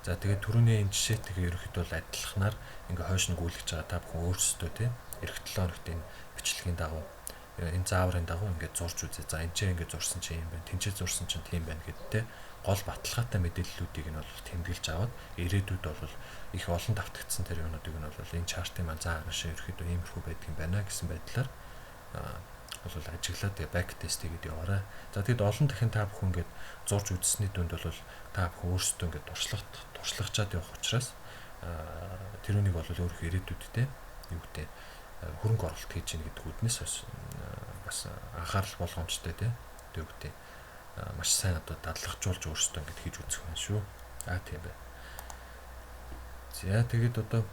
За тэгээд түрүүний энэ жишээтэйгээ ерөөхдөө бол адилханаар ингээ хойш нь гүйлгэж байгаа та бүхэн өөрсдөө тийм эх 7 хоногт энэ бичлэгийн дагуу энэ зааврын дагуу ингээд зурж үзье. За энэ ч ингээд зурсан чинь юм байна. Тэнцээ зурсан чинь тийм байна гэдэг те гол баталгаатай мэдээллүүдийг нь бол тэмдэглэж аваад ирээдүйд бол их олон давтагдсан тэр юмнуудыг нь бол энэ chart ын маань заа хаашаа ерөөхдөө иймэрхүү байдаг юм байна гэсэн байдлаар бол ажиглаад тэгээ back test хийгээд яваарай. За тэгэд олон дахин та бүхэн ингээд зурж үзсэний дүнд бол та бүхэн өөрсдөө ингээд туршлагачаад явах учраас тэрүүнийг бол өөрөх ирээдүйд те юу гэдэг хөрөнгө оруулалт хийж гин гэдэг үднэс бас анхаарал болгоомжтой те юу гэдэг маш сайн одоо дадлагжуулж өөрсдөө ингээд хийж үзэх байна шүү. А тийм байна. За тэгээд одоо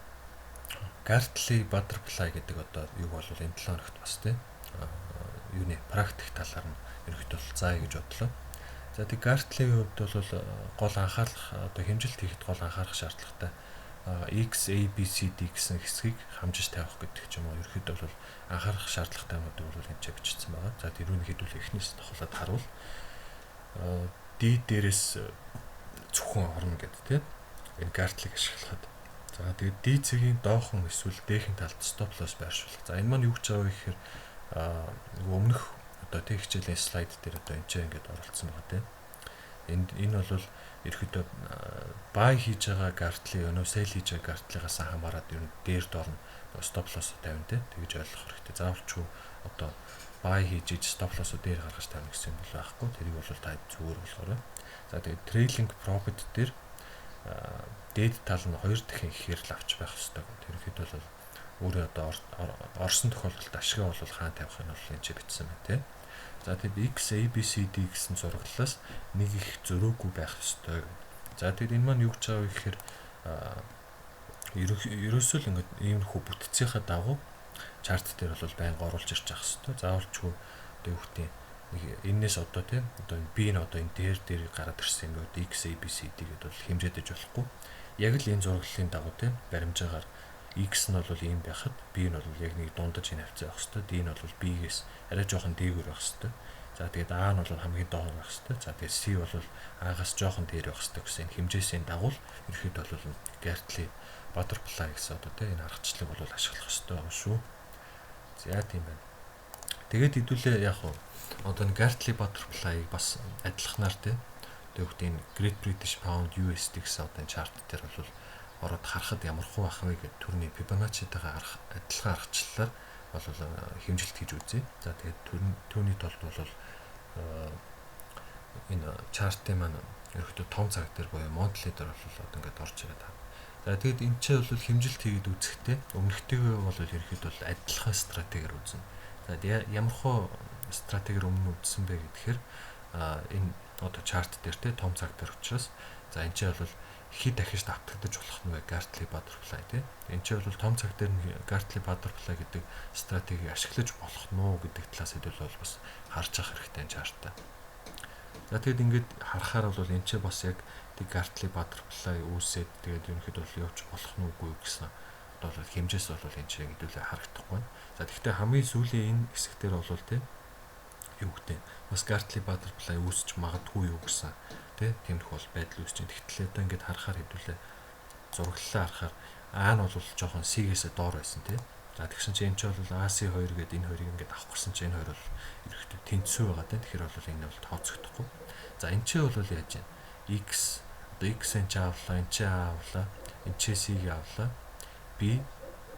Gartley Butterfly гэдэг одоо юу бол энэ 7 хоногт бас те юуны практик талаар нь ерөнхийдөө бол заая гэж бодлоо. За тэг Gartley-ийн хувьд бол гол анхаарах одоо хэмжилт хийхэд гол анхаарах шаардлагатай X, A, B, C, D гэсэн хэсгийг хамжиж тавих гэдэг ч юм уу ерөнхийдөө бол анхаарах шаардлагатай юмнуудыг бол энэ ч бичсэн байгаа. За тэрүүний хэдүүл эхнээс тохиолоод харуул D дээрээс зөвхөн орно гэдэг тийм энэ Gartley-г ашиглахад. За тэгээд D цэгийн доохон эсвэл дээхэн талд stop loss байршуулах. За энэ маань юу гэж байгаа вэ гэхээр нөгөө өмнөх одоо тэг хичээлийн слайд дээр одоо энэ ч ингээд оролцсон байгаа тийм. Энд энэ бол ерөөхдөө buy хийж байгаа Gartley өнөө sell хийж байгаа Gartley-гаас хамаарат ер нь дээр доор нь stop loss тавина тийм. Тэгж ойлгох хэрэгтэй. Заавалчгүй одоо Buy хийж иж stop loss-о дээр гаргаж тавина гэсэн юм бол байхгүй. Тэрийг бол та зүгээр болохоор. За, тэгээд trailing profit дээр дээд тал нь 2 дахин ихээр л авч байх ёстой. Тэрхэд бол өөрөө одоо орсон тохиолдолд ашигаа бол хаан тавих нь бол энэ ч бичсэн байна тий. За, тэгэд X A B C D гэсэн зураглалаас нэг их зөрөөгүй байх ёстой. За, тэгэд энэ маань юу гэж байгаа вэ гэхээр ерөөсөө л ингээд иймэрхүү бүтцийнхаа дагуу chart дээр бол байнга оруулж ирж явах ёстой. Заавалчгүй одоо юу гэдэг нэг энэс одоо тийм одоо энэ B нь одоо энэ дээр дээр гараад ирсэн юм гээд X A B C D гэдээ бол хэмжээдэж болохгүй. Яг л энэ зураглалын дагуу тийм баримжаагаар X нь бол ийм байхад B нь бол яг нэг дундаж энэ хавцаа байх хэвээр, D нь бол B-гээс арай жоохон дээгүүр байх хэвээр. За, тэгээд A нь бол хамгийн доор байх хэвээр. За, тэгээд C бол A-гаас жоохон дээр байх хэвээр гэсэн энэ хэмжээсийн дагуу ерөөхдөө бол Gartley butterfly гэсэн одоо тийм энэ аргачлалыг бол ашиглах хэвээр байгаа шүү. За, тийм байна. Тэгээд хэдүүлээ яг уу одоо энэ Gartley butterfly-ыг бас адилханаар тийм одоо юу гэдэг энэ Great British Pound USD гэсэн одоо энэ chart дээр бол ороод харахад ямар хуу ах вэ гэдэг төрний Fibonacci-тайгаа адилхан аргачлалаар бол хэмжилт хийж үзье. За, тэгээд түүний тулд бол энэ chart-ын маань ерөөхдөө том цаг дээр буюу monthly дээр бол одоо ингээд орж ирээд байна. За, тэгээд энэ ч бол хэмжилт хийгээд үзэхдээ өмнөхтэйгээ бол ерөөхдөө бол адилхан стратегиэр үзнэ. За, ямар хуу стратегиэр өмнө үзсэн бэ гэхээр энэ одоо chart дээр те том цаг дээр учраас за энэ ч бол хэд дахиж давтагдаж болох нь вэ Gartley butterfly тий. Энэ чинь бол том цаг дээр нь Gartley butterfly гэдэг стратегийг ашиглаж болох нь уу гэдэг талаас хэдүүл бол бас харж явах хэрэгтэй энэ chart-аа. За, тэгэд ингээд харахаар бол энэ чинь бас яг тэг Gartley butterfly үүсээд тэгээд ерөнхийдөө бол явж болох нь үгүй гэсэн одоо бол хэмжээс бол энэ чинь хэдүүлээ харагдахгүй байна. За, тэгэхдээ хамгийн сүүлийн энэ хэсэг дээр бол тий юу гэдэг бас Gartley butterfly үүсч магадгүй юу гэсэн тий тиймэрхүү бол байдал үүсэж байна. Тэгтэл одоо ингээд харахаар хэдүүлээ зураглалаа харахаар А нь бол жоохон C-гээс доор байсан тий. За, тэгсэн чинь энэ ч бол AC2 гэдэг энэ хоёрыг ингээд авах гэсэн чинь энэ хоёр бол ерөөхдөө тэнцүү байгаа тий. Тэгэхээр бол энэ бол тооцогдохгүй. За, энэ ч бол яаж вэ? X одоо X энэ ч авлаа, энэ ч авлаа, энэ ч C-г авлаа. B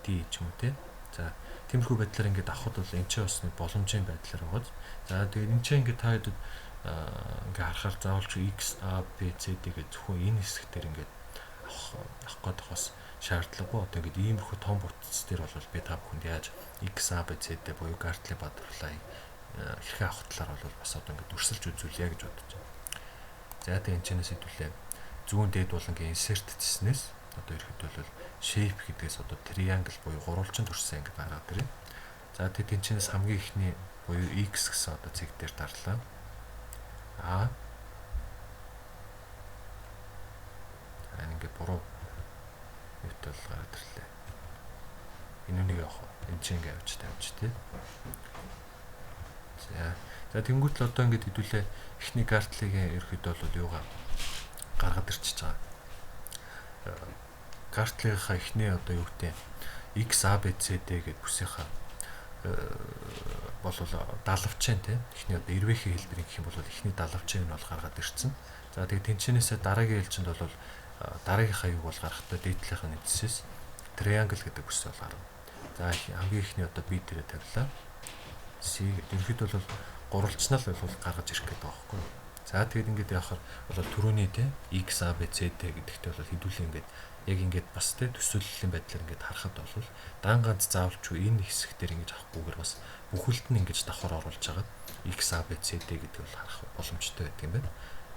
D ч юм уу тий. За, тиймэрхүү байдлаар ингээд авахд бол энэ ч бас нэг боломжийн байдлаар байгаа. За, тэгээд энэ ч ингээд та хэд ингээ харахаар заавалч X A B C D гэж зөвхөн энэ хэсэг дээр ингээд авах авах гэдэг бас шаардлагагүй. Одоо ингээд иймэрхүү том бүтц дээр бол би та бүхэнд яаж X A B C D буюу Gartley butterfly хэрхэн авах талаар бол бас одоо ингээд өрсөлж үзүүлье гэж бодож байна. За, тэгээд энэ чэнэс хэдүүлээ зүүн дээд булангийн insert цэснээс одоо ерхэд бол shape гэдгээс одоо triangle буюу гурвалжин төрсөн ингээд гаргаад ирнэ. За, тэгээд энэ чэнэс хамгийн эхний буюу X гэсэн одоо цэг дээр дарлаа. А энэ ингээд буруу юутай бол гараад ирлээ. Энэ үнийг явах. Энэ чинь ингээд авч тавьж тий. За. За, тэнгуут л одоо ингээд хэдүүлээ эхний Gartley-гийн ерөөхдөө бол юугаа гаргаад ирчихэж байгаа. Gartley-ийнхаа эхний одоо юу гэдэг X A B C D гэдэг бүсийнхаа бол далавчийн тий эхний одоо эрвээхий хэлбэрийн гэх юм бол эхний далавчийн нь бол гаргаад ирсэн. За, тэгээд тэнцэнээсээ дараагийн ээлжинд бол дараагийнхаа юг бол гарахтаа дээдлийнх нь эцсээс triangle гэдэг бүс бол гарна. За, хамгийн эхний одоо B дээрээ тавилаа. C гэдэг. Ерөнхийдөө бол гурвалжнал бол гаргаж ирэх гэдэг байгаа байхгүй юу? За, тэгээд ингээд явахаар бол түрүүний те X A B C D гэдэгтээ бол хэдүүлээ ингээд яг ингээд бас те төсөөллийн байдлаар ингээд харахад бол дан ганц заавалчгүй энэ хэсэг дээр ингэж авахгүйгээр бас бүхэлд нь ингэж давхар оруулж хагаад X A B C D гэдэг бол харах боломжтой байдаг юм байна.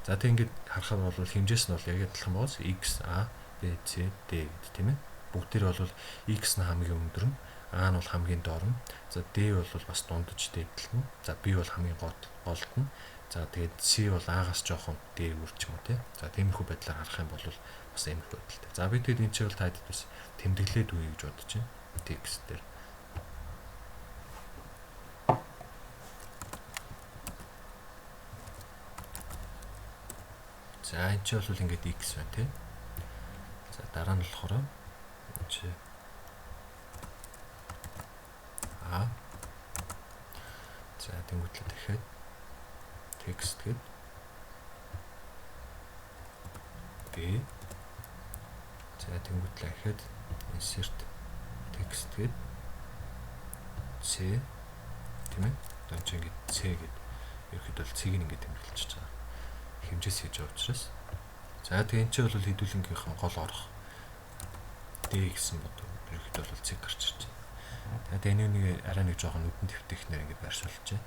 За, тэг ингээд харахад бол хэмжээс нь бол яг адилхан байгаас X A B C D гэдэг тийм ээ. Бүгдээр бол X нь хамгийн өндөр нь, А нь бол хамгийн доор нь. За, D бол бас дундаж дээдл нь. За, B бол хамгийн голд нь. За, тэгээд C бол А-гаас жоохон дээгүүр ч юм уу тий. За, тиймэрхүү байдлаар харах юм бол бас иймэрхүү байдалтай. За, би тэгээд энэ чинь бол та хэд бас тэмдэглээд үе гэж бодож байна. Текст дээр. За, энэ чинь бол ингээд X байна тий. За, дараа нь болохоор энэ чи А. За, тэнгуүтлээ дахиад текст гээд B. За, тэнгуүтлээ дахиад insert text гээд C тийм ээ. Одоо энэ чинь ингээд C гэдэг ерөөхдөө бол C-г ингээд тэмдэглэж байгаа. Хэмжээс хийж байгаа учраас. За тэгээ энэ чинь бол хэдүүлэнгийнхэн гол орох D гэсэн бод ерөөхдөө бол C гарч ирж байна. Тэгээ энэ нэг арай нэг жоохон нүдэн твтэхнээр ингээд байршуулж байна.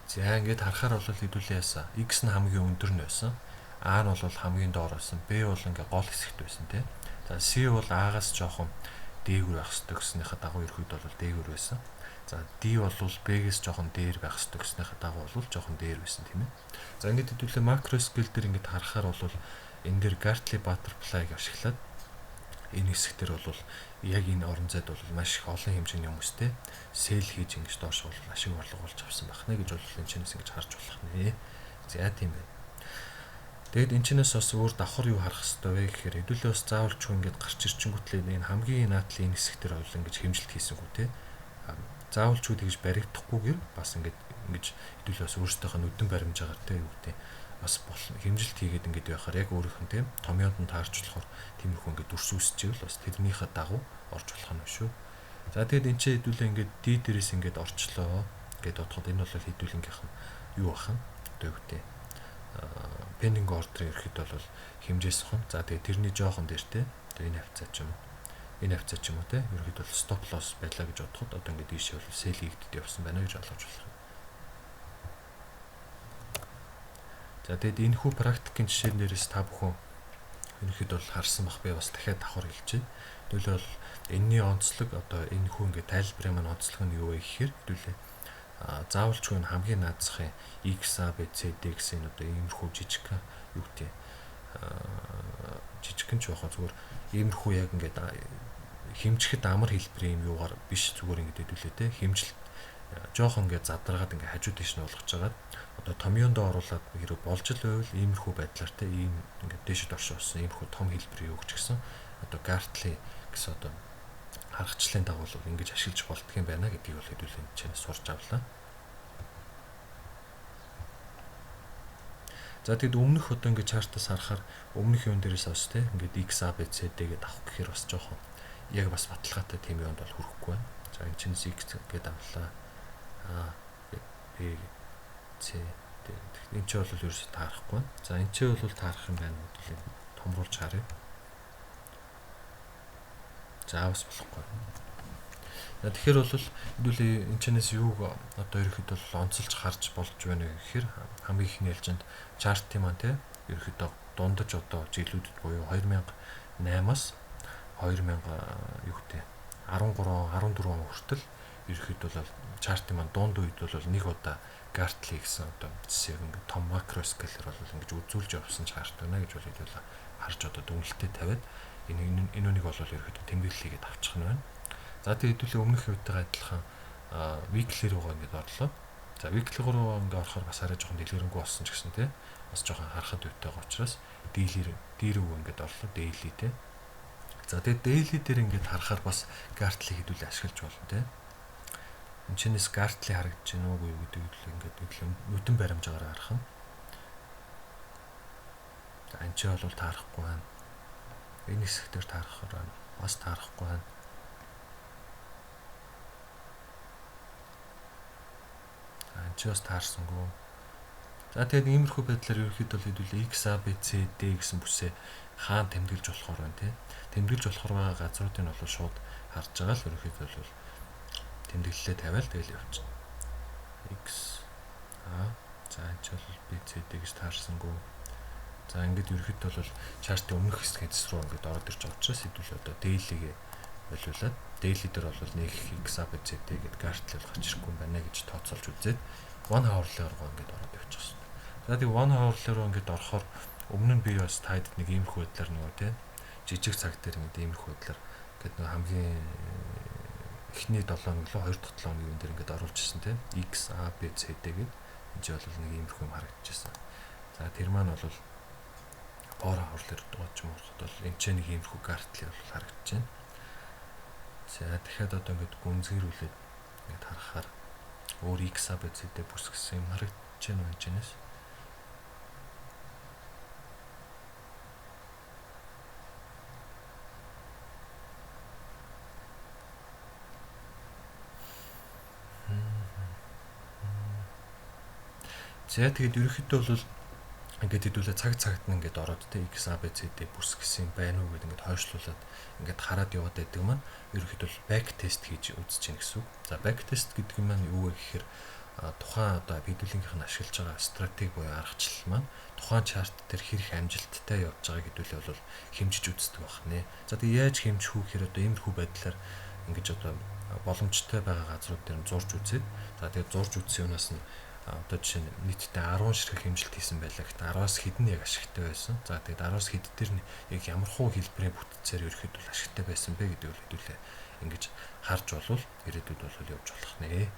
За ингээд харахаар бол хэдүүлээ яасан. X нь хамгийн өндөр нь байсан. A нь бол хамгийн доор байсан. B бол ингээ гол хэсэгт байсан тий. За C бол A-гаас жоохон дээгүүр байх ёстой гэснийхээ дагуу ерөөд бол дээгүүр байсан. За D бол B-гээс жоохон дээр байх ёстой гэснийхээ дагуу бол жоохон дээр байсан тийм ээ. За ингээд хэдүүлээ макро скейл дээр ингээд харахаар бол энэ дээр Gartley Butterfly-г ашиглаад энэ хэсэг дээр бол яг энэ орон зайд бол маш их олон хэмжээний хүмүүстэй sell хийж ингэж доош бол ашиг орлого олж авсан байх нэ гэж бол энэ чинээс ингэж харж болох нэ. За тийм байна. Тэгэд энэ чинээс бас өөр давхар юу харах хэрэгтэй вэ гэхээр хэдүүлээ бас заавалчгүй ингэж гарч ирчингүүтлээ энэ хамгийн наадлын энэ хэсэг дээр бол ингэж хэмжилт хийсэнгүү те. Заавалчгүй тэгж баригдахгүйгээр бас ингэж ингэж хэдүүлээ бас өөрсдийнхөө нүдэн баримжаагаар те юу гэдэг бас хэмжилт хийгээд ингээд байхаар яг өөрийнх нь тийм томьёонд нь таарч болохоор тиймэрхүү ингээд дүрс үүсчихвэл бас тэрнийхээ дагуу орж болох нь шүү. За тэгэд энэ ч хэдүүлээ ингээд D дээрээс ингээд орчлоо гэд бодоход энэ бол хэдүүлэнгийнх нь юу бах нь одоо юу гэдэг pending order ерхэд бол хэмжээс хон. За тэгээд тэрний жоохон дээр те одоо энэ хавцаа ч юм уу энэ хавцаа ч юм уу те ерхэд бол stop loss байлаа гэж бодоход одоо ингээд ийшээ бол sell хийгдэд явсан байна гэж ойлгож болох юм. За тэгэд энэ хүү практикийн жишээн дээрээс та бүхэн ерөнхийдөө бол харсан бах, би бас дахиад давхар хэлж байна. Тэгвэл бол энэний онцлог одоо энэ хүү ингээд тайлбарын маань онцлог нь юу вэ гэхээр хэдүүлээ заавалчгүй нь хамгийн наад захын X, A, B, C, D гэсэн энэ одоо иймэрхүү жижиг юу гэдэг жижигхэн ч байхаа зүгээр иймэрхүү яг ингээд хэмжихэд амар хэлбэрийн юм юугаар биш зүгээр ингээд хэдүүлээ те хэмжилт жоохон ингээд задаргаад ингээд хажуу тийш нь болгож хагаад одоо томьёондоо оруулаад хэрэг болж л байвал иймэрхүү байдлаар те ийм ингээд дээшд оршин болсон иймэрхүү том хэлбэр юу гэж гисэн одоо Gartley гэсэн одоо харгачлалын дагуу бол ингэж ашиглаж болдго юм байна гэдгийг бол хэдүүлэн чинь сурч авлаа. За тэгэд өмнөх одоо ингээд чартаас харахаар өмнөх юм дээрээс бас те ингээд X, A, B, C, D гэдээ авах гэхээр бас жоохон яг бас баталгаатай тийм юмд бол хүрэхгүй байна. За энэ чинь X гэдээ авлаа. А B C D энэ ч бол ерөөсө таарахгүй. За энэ ч бол таарах юм байна гэдгийг томруулж харъя. За бас болохгүй. За тэгэхээр бол хэдүүлээ энэ чинээс юуг одоо ерөөхдөө бол онцолж харж болж байна гэхээр хамгийн ихний ээлжинд чартын маань те ерөөхдөө дундаж одоо жилүүдэд буюу 2008-аас 2000 юу гэдэг 13 14 он хүртэл ерөөхдөө бол чартын маань дунд үед бол нэг удаа Gartley гэсэн одоо зэсийг ингээд том макро скейлээр бол ингэж үзүүлж явсан чарт байна гэж бол хэдүүлээ харж одоо дүгнэлтээ тавиад энэ үүнийг бол ерөөхдөө тэмдэглэл хийгээд авчих нь байна. За тэгээд хэдүүлээ өмнөх үетэйгээ адилхан weekly руугаа ингээд орлоо. За weekly руу ингээд орохоор бас арай жоохон дэлгэрэнгүй болсон ч гэсэн тий бас жоохон харахад үетэйгээ учраас daily D рүү ингээд орлоо daily тий. За тэгээд daily дээр ингээд харахаар бас Gartley хэдүүлээ ашиглаж болно тий. Энд чинээс Gartley харагдаж байна уугүй юу гэдэг үйл ингээд нүдэн баримжаагаар харах нь. За энэ ч бол таарахгүй байна. Энэ хэсэг дээр таарахаар байна. Бас таарахгүй байна. За энэ ч бас таарсангүй. За тэгээд иймэрхүү байдлаар ерөнхийдөө бол хэдүүлээ X, A, B, C, D гэсэн бүсээ хаан тэмдэглэж болохоор байна тий. Тэмдэглэж болохоор байгаа газруудыг нь бол шууд харж байгаа л ерөнхийдөө бол тэмдэглэлээ тавиал тэгэл явчихна. X A за энэ ч бол B, C, D гэж таарсангүй. За ингээд ерөнхийдөө бол чартын өмнөх хэсгийн зэс рүү ингээд ороод ирж байгаа учраас хэдүүл одоо daily-гээ болиулаад daily дээр бол нэг X, A, B, C, D гэдээ Gartley бол гарч ирэхгүй юм байна гэж тооцоолж үзээд 1 hour руу ингээд ороод явчихсан. За тэг 1 hour руу ингээд орохоор өмнө нь би бас таад нэг иймэрхүү байдлаар нөгөө тий жижиг цаг дээр ингээд иймэрхүү байдлаар ингээд нөгөө хамгийн эхний 7 хоног лөө 2 дахь 7 хоногийн юм дээр ингээд оруулж ирсэн тий X, A, B, C, D гэдэг энэ чинь бол нэг иймэрхүү юм харагдчихсан. За тэр маань бол 4 hour руу ч юм ороход бол энэ ч нэг иймэрхүү Gartley бол харагдаж байна. За дахиад одоо ингээд гүнзгийрүүлээд ингээд харахаар Өөр X A B C D бүс гэсэн юм харагдаж байна уу энэ? За тэгээд ерөнхийдөө бол ингээд хэдүүлээ цаг цагт нь ингээд ороод те X A B C D бүс гэсэн юм байна уу гэдээ ингээд хойшлуулад ингээд хараад яваад байдаг маань ерөнхийдөө бол back test хийж үзэж гин гэсэн үг. За back test гэдэг нь маань юу вэ гэхээр тухайн одоо хэдүүлгийнх нь ашиглаж байгаа стратеги буюу аргачлал маань тухайн чарт дээр хэрэг амжилттай явж байгааг хэдүүлээ бол хэмжиж үздэг байх нэ. За тэгээд яаж хэмжих үү гэхээр одоо иймэрхүү байдлаар ингэж одоо боломжтой байгаа газрууд дээр нь зурж үзээд за тэгээд зурж үзсэн юунаас нь одоо жишээ нь нийтдээ 10 ширхэг хэмжилт хийсэн байлаа гэхэд 10-аас хэд нь яг ашигтай байсан. За тэгээд 10-аас хэд дээр нь яг ямар хуу хэлбэрийн бүтцээр ерөөхдөө ашигтай байсан бэ гэдэг бол хэдүүлээ ингэж харж болвол ирээдүйд бол явж болох нэ.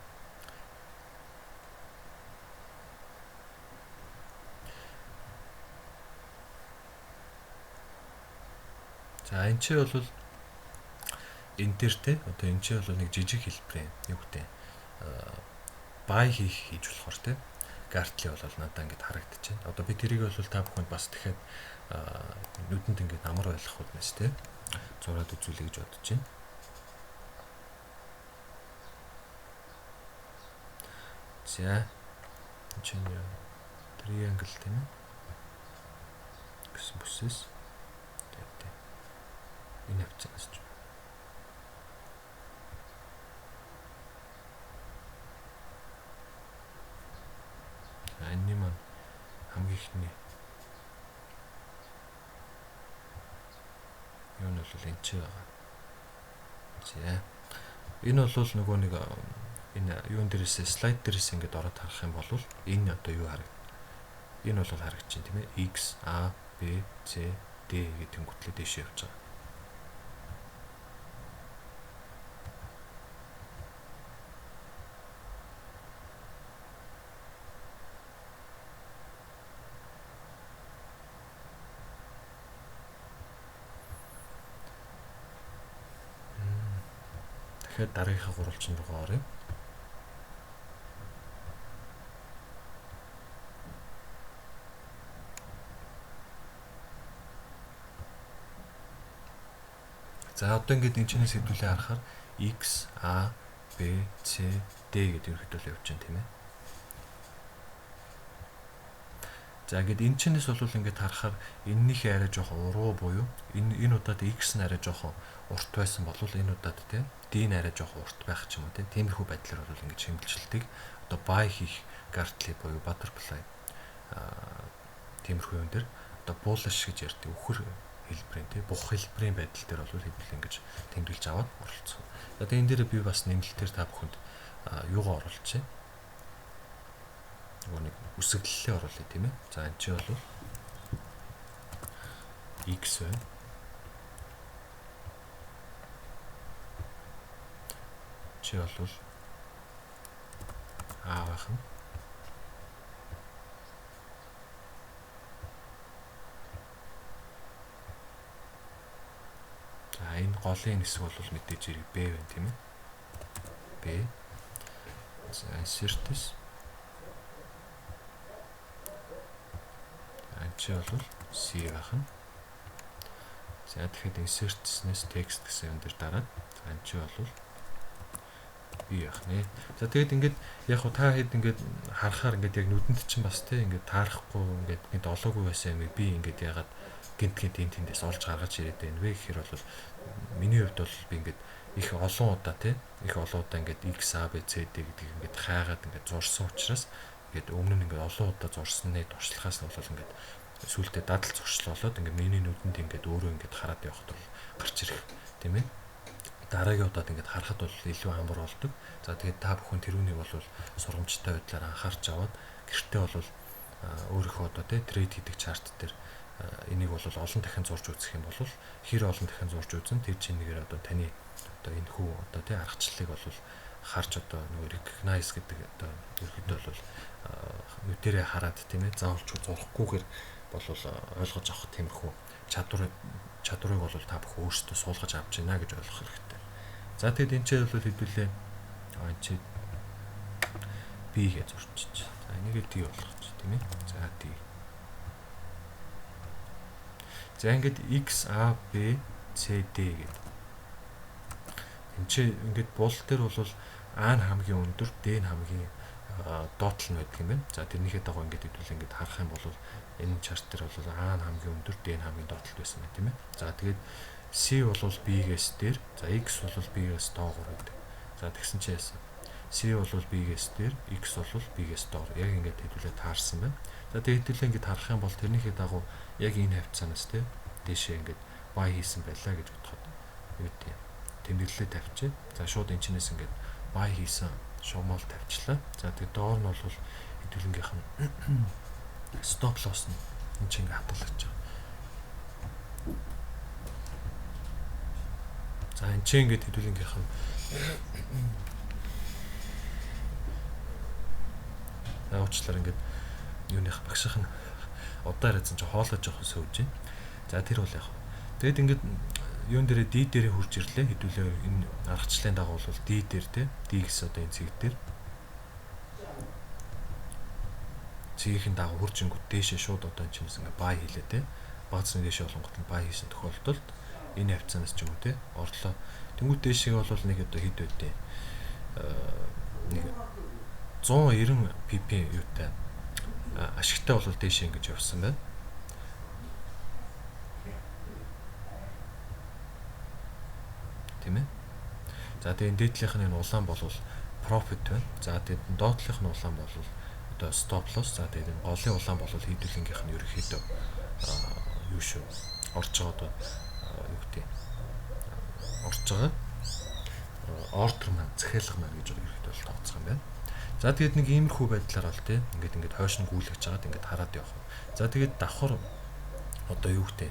За энэ чи бол энэ дээр те одоо энэ чи бол нэг жижиг хэлбэрийн юу гэдэг бай хийх хийж болохоор те гартли бол надад ингэж харагдаж байна. Одоо би тэрийг бол та бүхэнд бас дахиад нүдэнд ингэж амар ойлгох үднэс те зураад үзүүлэе гэж бодож байна. За энэ чинь triangle тийм ээ гэсэн бүсээс тийм энэ хавцаас ч энэний маань хамгийн ихний юу нь бол энэ ч байгаа. За энэ бол нөгөө нэг энэ юун дээрээс слайд дээрээс ингээд ороод харах юм бол энэ одоо юу харагдана? Энэ бол харагдаж байна тийм ээ. X A B C D гэдэг тэнгуүтлээ дээшээ явж байгаа. Тэгэхээр дараагийнхаа гурвалжин руугаа оръё. За одоо ингээд энэ чинээс хэдүүлээ харахаар X A B C D гэдэг ерөнхийдөө явж байна тийм ээ. За ингээд энэ чинээс бол ингээд харахаар энэнийхээ арай жоохон уруу буюу энэ удаад X нь арай жоохон урт байсан бол энэ удаад тийм D нь арай жоохон урт байх ч юм уу тийм тиймэрхүү байдлаар бол ингээд шимтгэлчлэлтийг одоо buy хийх Gartley буюу butterfly тиймэрхүү юм дээр одоо bullish гэж ярьдаг үхэр хэлбэрийн тийм бух хэлбэрийн байдал дээр бол хэдүүл ингэж тэмдэглэж аваад оролцсон. Одоо энэ дээр би бас нэмэлтээр та бүхэнд юугаа оруулчихъя. Нөгөө нэг үсгэллээ оруулъя тийм ээ. За энэ чинь бол X байна. Чи бол А байх нь. За энэ голын хэсэг бол мэдээж хэрэг B байна тийм ээ. B. За insert-с. Энэ чи бол C байх нь. За тэгэхээр insert-снээс text гэсэн юм дээр дараад энэ чи бол B байх нэ. За тэгээд ингээд яг хуу та хэд ингээд харахаар ингээд яг нүдэнд чинь бас те ингээд таарахгүй ингээд гинт олоогүй байсан юм би ингээд ягаад гинт гинт энэ тэндээс олж гаргаж ирээд байна вэ гэхээр бол миний хувьд бол би ингээд их олон удаа те их олон удаа ингээд X A B C D гэдэг ингээд хайгаад ингээд зурсан учраас ингээд өмнө нь ингээд олон удаа зурсны туршлагаас нь бол ингээд сүүлдээ дадал зуршил болоод ингээд миний нүдэнд ингээд өөрөө ингээд хараад явхад бол гарч ирэх тийм ээ. Дараагийн удаад ингээд харахад бол илүү амар болдог. За тэгээд та бүхэн тэрүүнийг бол сургамжтай байдлаар анхаарч аваад гэртээ бол өөрийнхөө одоо тий трейд хийдэг чарт дээр энийг бол олон дахин зурж үзэх юм бол хэр олон дахин зурж үзэн тэр чинээгээр одоо таны одоо энэ хүү одоо тий аргачлалыг бол харж одоо нөгөө recognize гэдэг одоо ерөөдөө бол нүдэрээ хараад тийм ээ заавалч зурхгүйгээр бол ойлгож авах тиймэрхүү чадварыг бол та бүхэн өөрсдөө суулгаж авч байна гэж ойлгох хэрэгтэй. За тэгэд энэ ч бол хэдүүлээ энэ ч B гэж зурчиж. За энийг D болгочих тийм ээ. За D. За ингээд X A B C D гэдэг. Энд чи ингээд бул дээр бол А нь хамгийн өндөр, D нь хамгийн доод тал нь байдаг юм байна. За тэрнийхээ дагуу ингээд хэдүүл ингээд харах юм бол энэ chart дээр бол А нь хамгийн өндөр, D нь хамгийн доод талд байсан байна тийм ээ. За тэгээд C бол B-гээс дээр, за X бол B-гээс доогуур байдаг. За тэгсэн чи яасан? C бол B-гээс дээр, X бол B-гээс доор. Яг ингээд хэдүүлээ таарсан байна. За тэгээд хэдүүлээ ингээд харах юм бол тэрнийхээ дагуу яг энэ хавьцаанаас тий дээшээ ингээд buy хийсэн байлаа гэж бодоход юу гэдэг тэмдэглэлээ тавьчих. За шууд энэ чинээс ингээд buy хийсэн шугамал тавьчлаа. За тэгээд доор нь бол хэдүүлэнгийнх нь stop loss нь энэ чинь ингээд хадгалагдаж байгаа. За энэ чинь ингээд хэдүүлэнгийнх нь уучлаарай ингээд юуных багших нь удаа яриадсан чи хоолой жоохон сөөж байна. За тэр бол яг. Тэгэд ингээд юун дээрээ D дээрээ хурж ирлээ. Хэдүүлээ энэ аргачлалын дагуу бол D дээр те D гэсэн одоо энэ цэг дээр цэгийн дагуу хурж ингүүт дээшээ шууд одоо энэ чимээс ингээд buy хийлээ те. Багц нэг дээшээ болонгот нь buy хийсэн тохиолдолд энэ хавьцаанаас ч юм уу те орлоо. Тэнгүүт дээшээ бол нэг одоо хэд байдیں۔ Нэг 190 pp юутай ашигтай бол дээшээ ингэж явсан байна. Тийм ээ. За тэгээ энэ дээдлийнх нь энэ улаан бол profit байна. За тэгээд доотлих нь улаан бол одоо stop loss. За тэгээд энэ голын улаан бол хэдүүлэнгийнх нь ерөнхийдөө юу шүү орж байгаа одоо юу гэдэг орж байгаа ордер маань захиалга маань гэж ерөнхийдөө бол тооцох юм байна. За тэгээд нэг иймэрхүү байдлаар бол тий ингээд хойш нь гүйлгэж хагаад ингээд хараад явах. За тэгээд давхар одоо юу гэдэг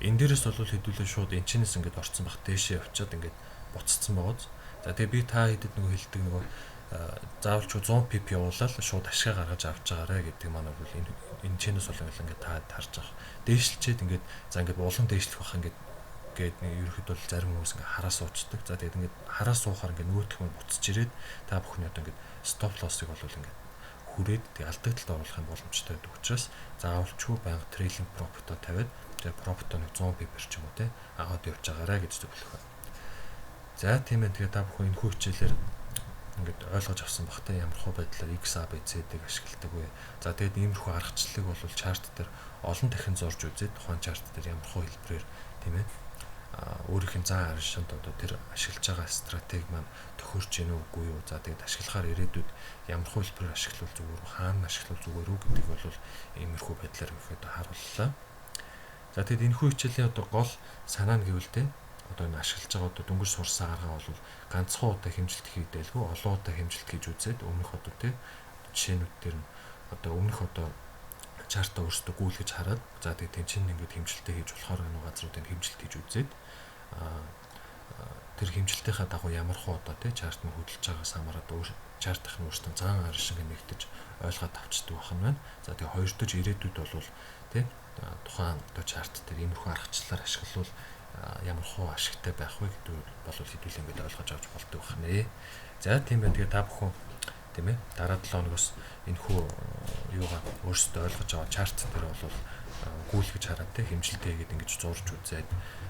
энэ дээрээс бол хэдүүлээ шууд энэ чинээс ингээд орцсон бах дээшээ явчаад ингээд буццсан байгааз. За тэгээ би та хэдэд нөгөө хэлдэг нөгөө заавалч 100 pip явуулаад шууд ашгаа гаргаж авч байгаарэ гэдэг маань бол энэ чинээс бол ингээд та харж байгаа. Дээшилчээд ингээд за ингээд улам дээшлэх бах ингээд гээд нэг ерөөхдөө бол зарим хүмүүс ингээд хараа суучдаг. За тэгээд ингээд хараа суухаар ингээд нөгөөх нь буцаж ирээд та бүхний одоо ингээд stop loss-ыг бол ингээд хүрээд тэг алдагдлалд оруулах юм боломжтой байдаг учраас заавалчгүй байнга trailing profit-о тавиад тэгээ profit-о нэг 100 pip ч юм уу те агаад явж байгаарэ гэж зөвлөх байна. За тийм ээ, тэгээ та бүхэн энэ хүү хичээлээр ингээд ойлгож авсан бах те ямар хөө байдлаар X A B C D-г ашигладаг вэ. За тэгээд иймэрхүү аргачлалыг бол chart дээр олон дахин зурж үзээд тухайн chart дээр ямар хөө хэлбэрээр тийм ээ өөрийнх нь зан аршинд одоо тэр ашиглаж байгаа стратеги маань тохирч гэнэ үгүй юу. За тэгээд ашиглахаар ирээдүйд ямар хөө хэлбэрээр ашиглавал зүгээр үү, хаана ашиглавал зүгээр үү гэдгийг бол иймэрхүү байдлаар ихэд харууллаа. За тэгээд энэхүү хичээлийн одоо гол санаа нь гэвэл те одоо энэ ашиглаж байгаа одоо дөнгөж сурсан арга бол ганцхан удаа хэмжилт хийдэлгүй олон удаа хэмжилт хийж үзээд өмнөх одоо те жишээнүүд дээр нь одоо өмнөх одоо чартаа өөрсдөө гүйлгэж хараад за тэгээд тэн чинь ингээд хэмжилтээ хийж болохоор энэ газруудыг хэмжилт хийж үзээд тэр хэмжилтийнхаа дагуу ямар хуу одоо те чарт нь хөдөлж байгаас хамаарат өөр чартынх нь өөрсдөө зан ар шиг нэгтэж ойлгоод авчдаг байх нь байна. За тэгээд хоёр дахь ирээдүйд бол те тухайн одоо чарт дээр иймэрхүү аргачлалаар ашиглавал ямар хуу ашигтай байх вэ гэдэг бол хэдүүлээ ингээд ойлгож авч болдог байх нэ. За тийм байна. Тэгээд та бүхэн тийм ээ дараа 7 хоногоос энэхүү юугаа өөрсдөө ойлгож байгаа чарт дээр бол гүйлгэж хараад те хэмжилтээ хийгээд ингэж зурж үзээд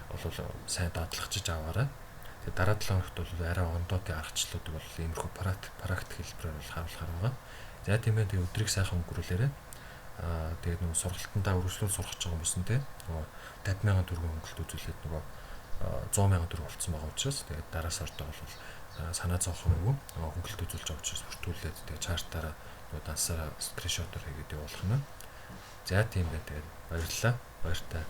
бол сайн дадлахчиж аваарай. Тэгээд дараа 7 хоногт бол арай ондоотой аргачлалуудыг бол иймэрхүү практик хэлбэрээр бол харуулахаар байгаа. За тийм ээ, тэгээд өдрийг сайхан өнгөрүүлээрэй. Тэгээд нөгөө сургалтандаа өргөжлөл сурах гэж байгаа хүмүүс нь те нөгөө 50,000 төгрөгийн хөнгөлт үзүүлээд нөгөө 100,000 төгрөг болцсон байгаа учраас тэгээд дараа сартаа бол санаа зовох юмгүй хөнгөлт үзүүлж байгаа учраас бүртгүүлээд тэгээд чартаараа нөгөө дансаараа скриншотоор хийгээд явуулах нь. За тийм байна. Тэгээд баярлалаа. Баяртай.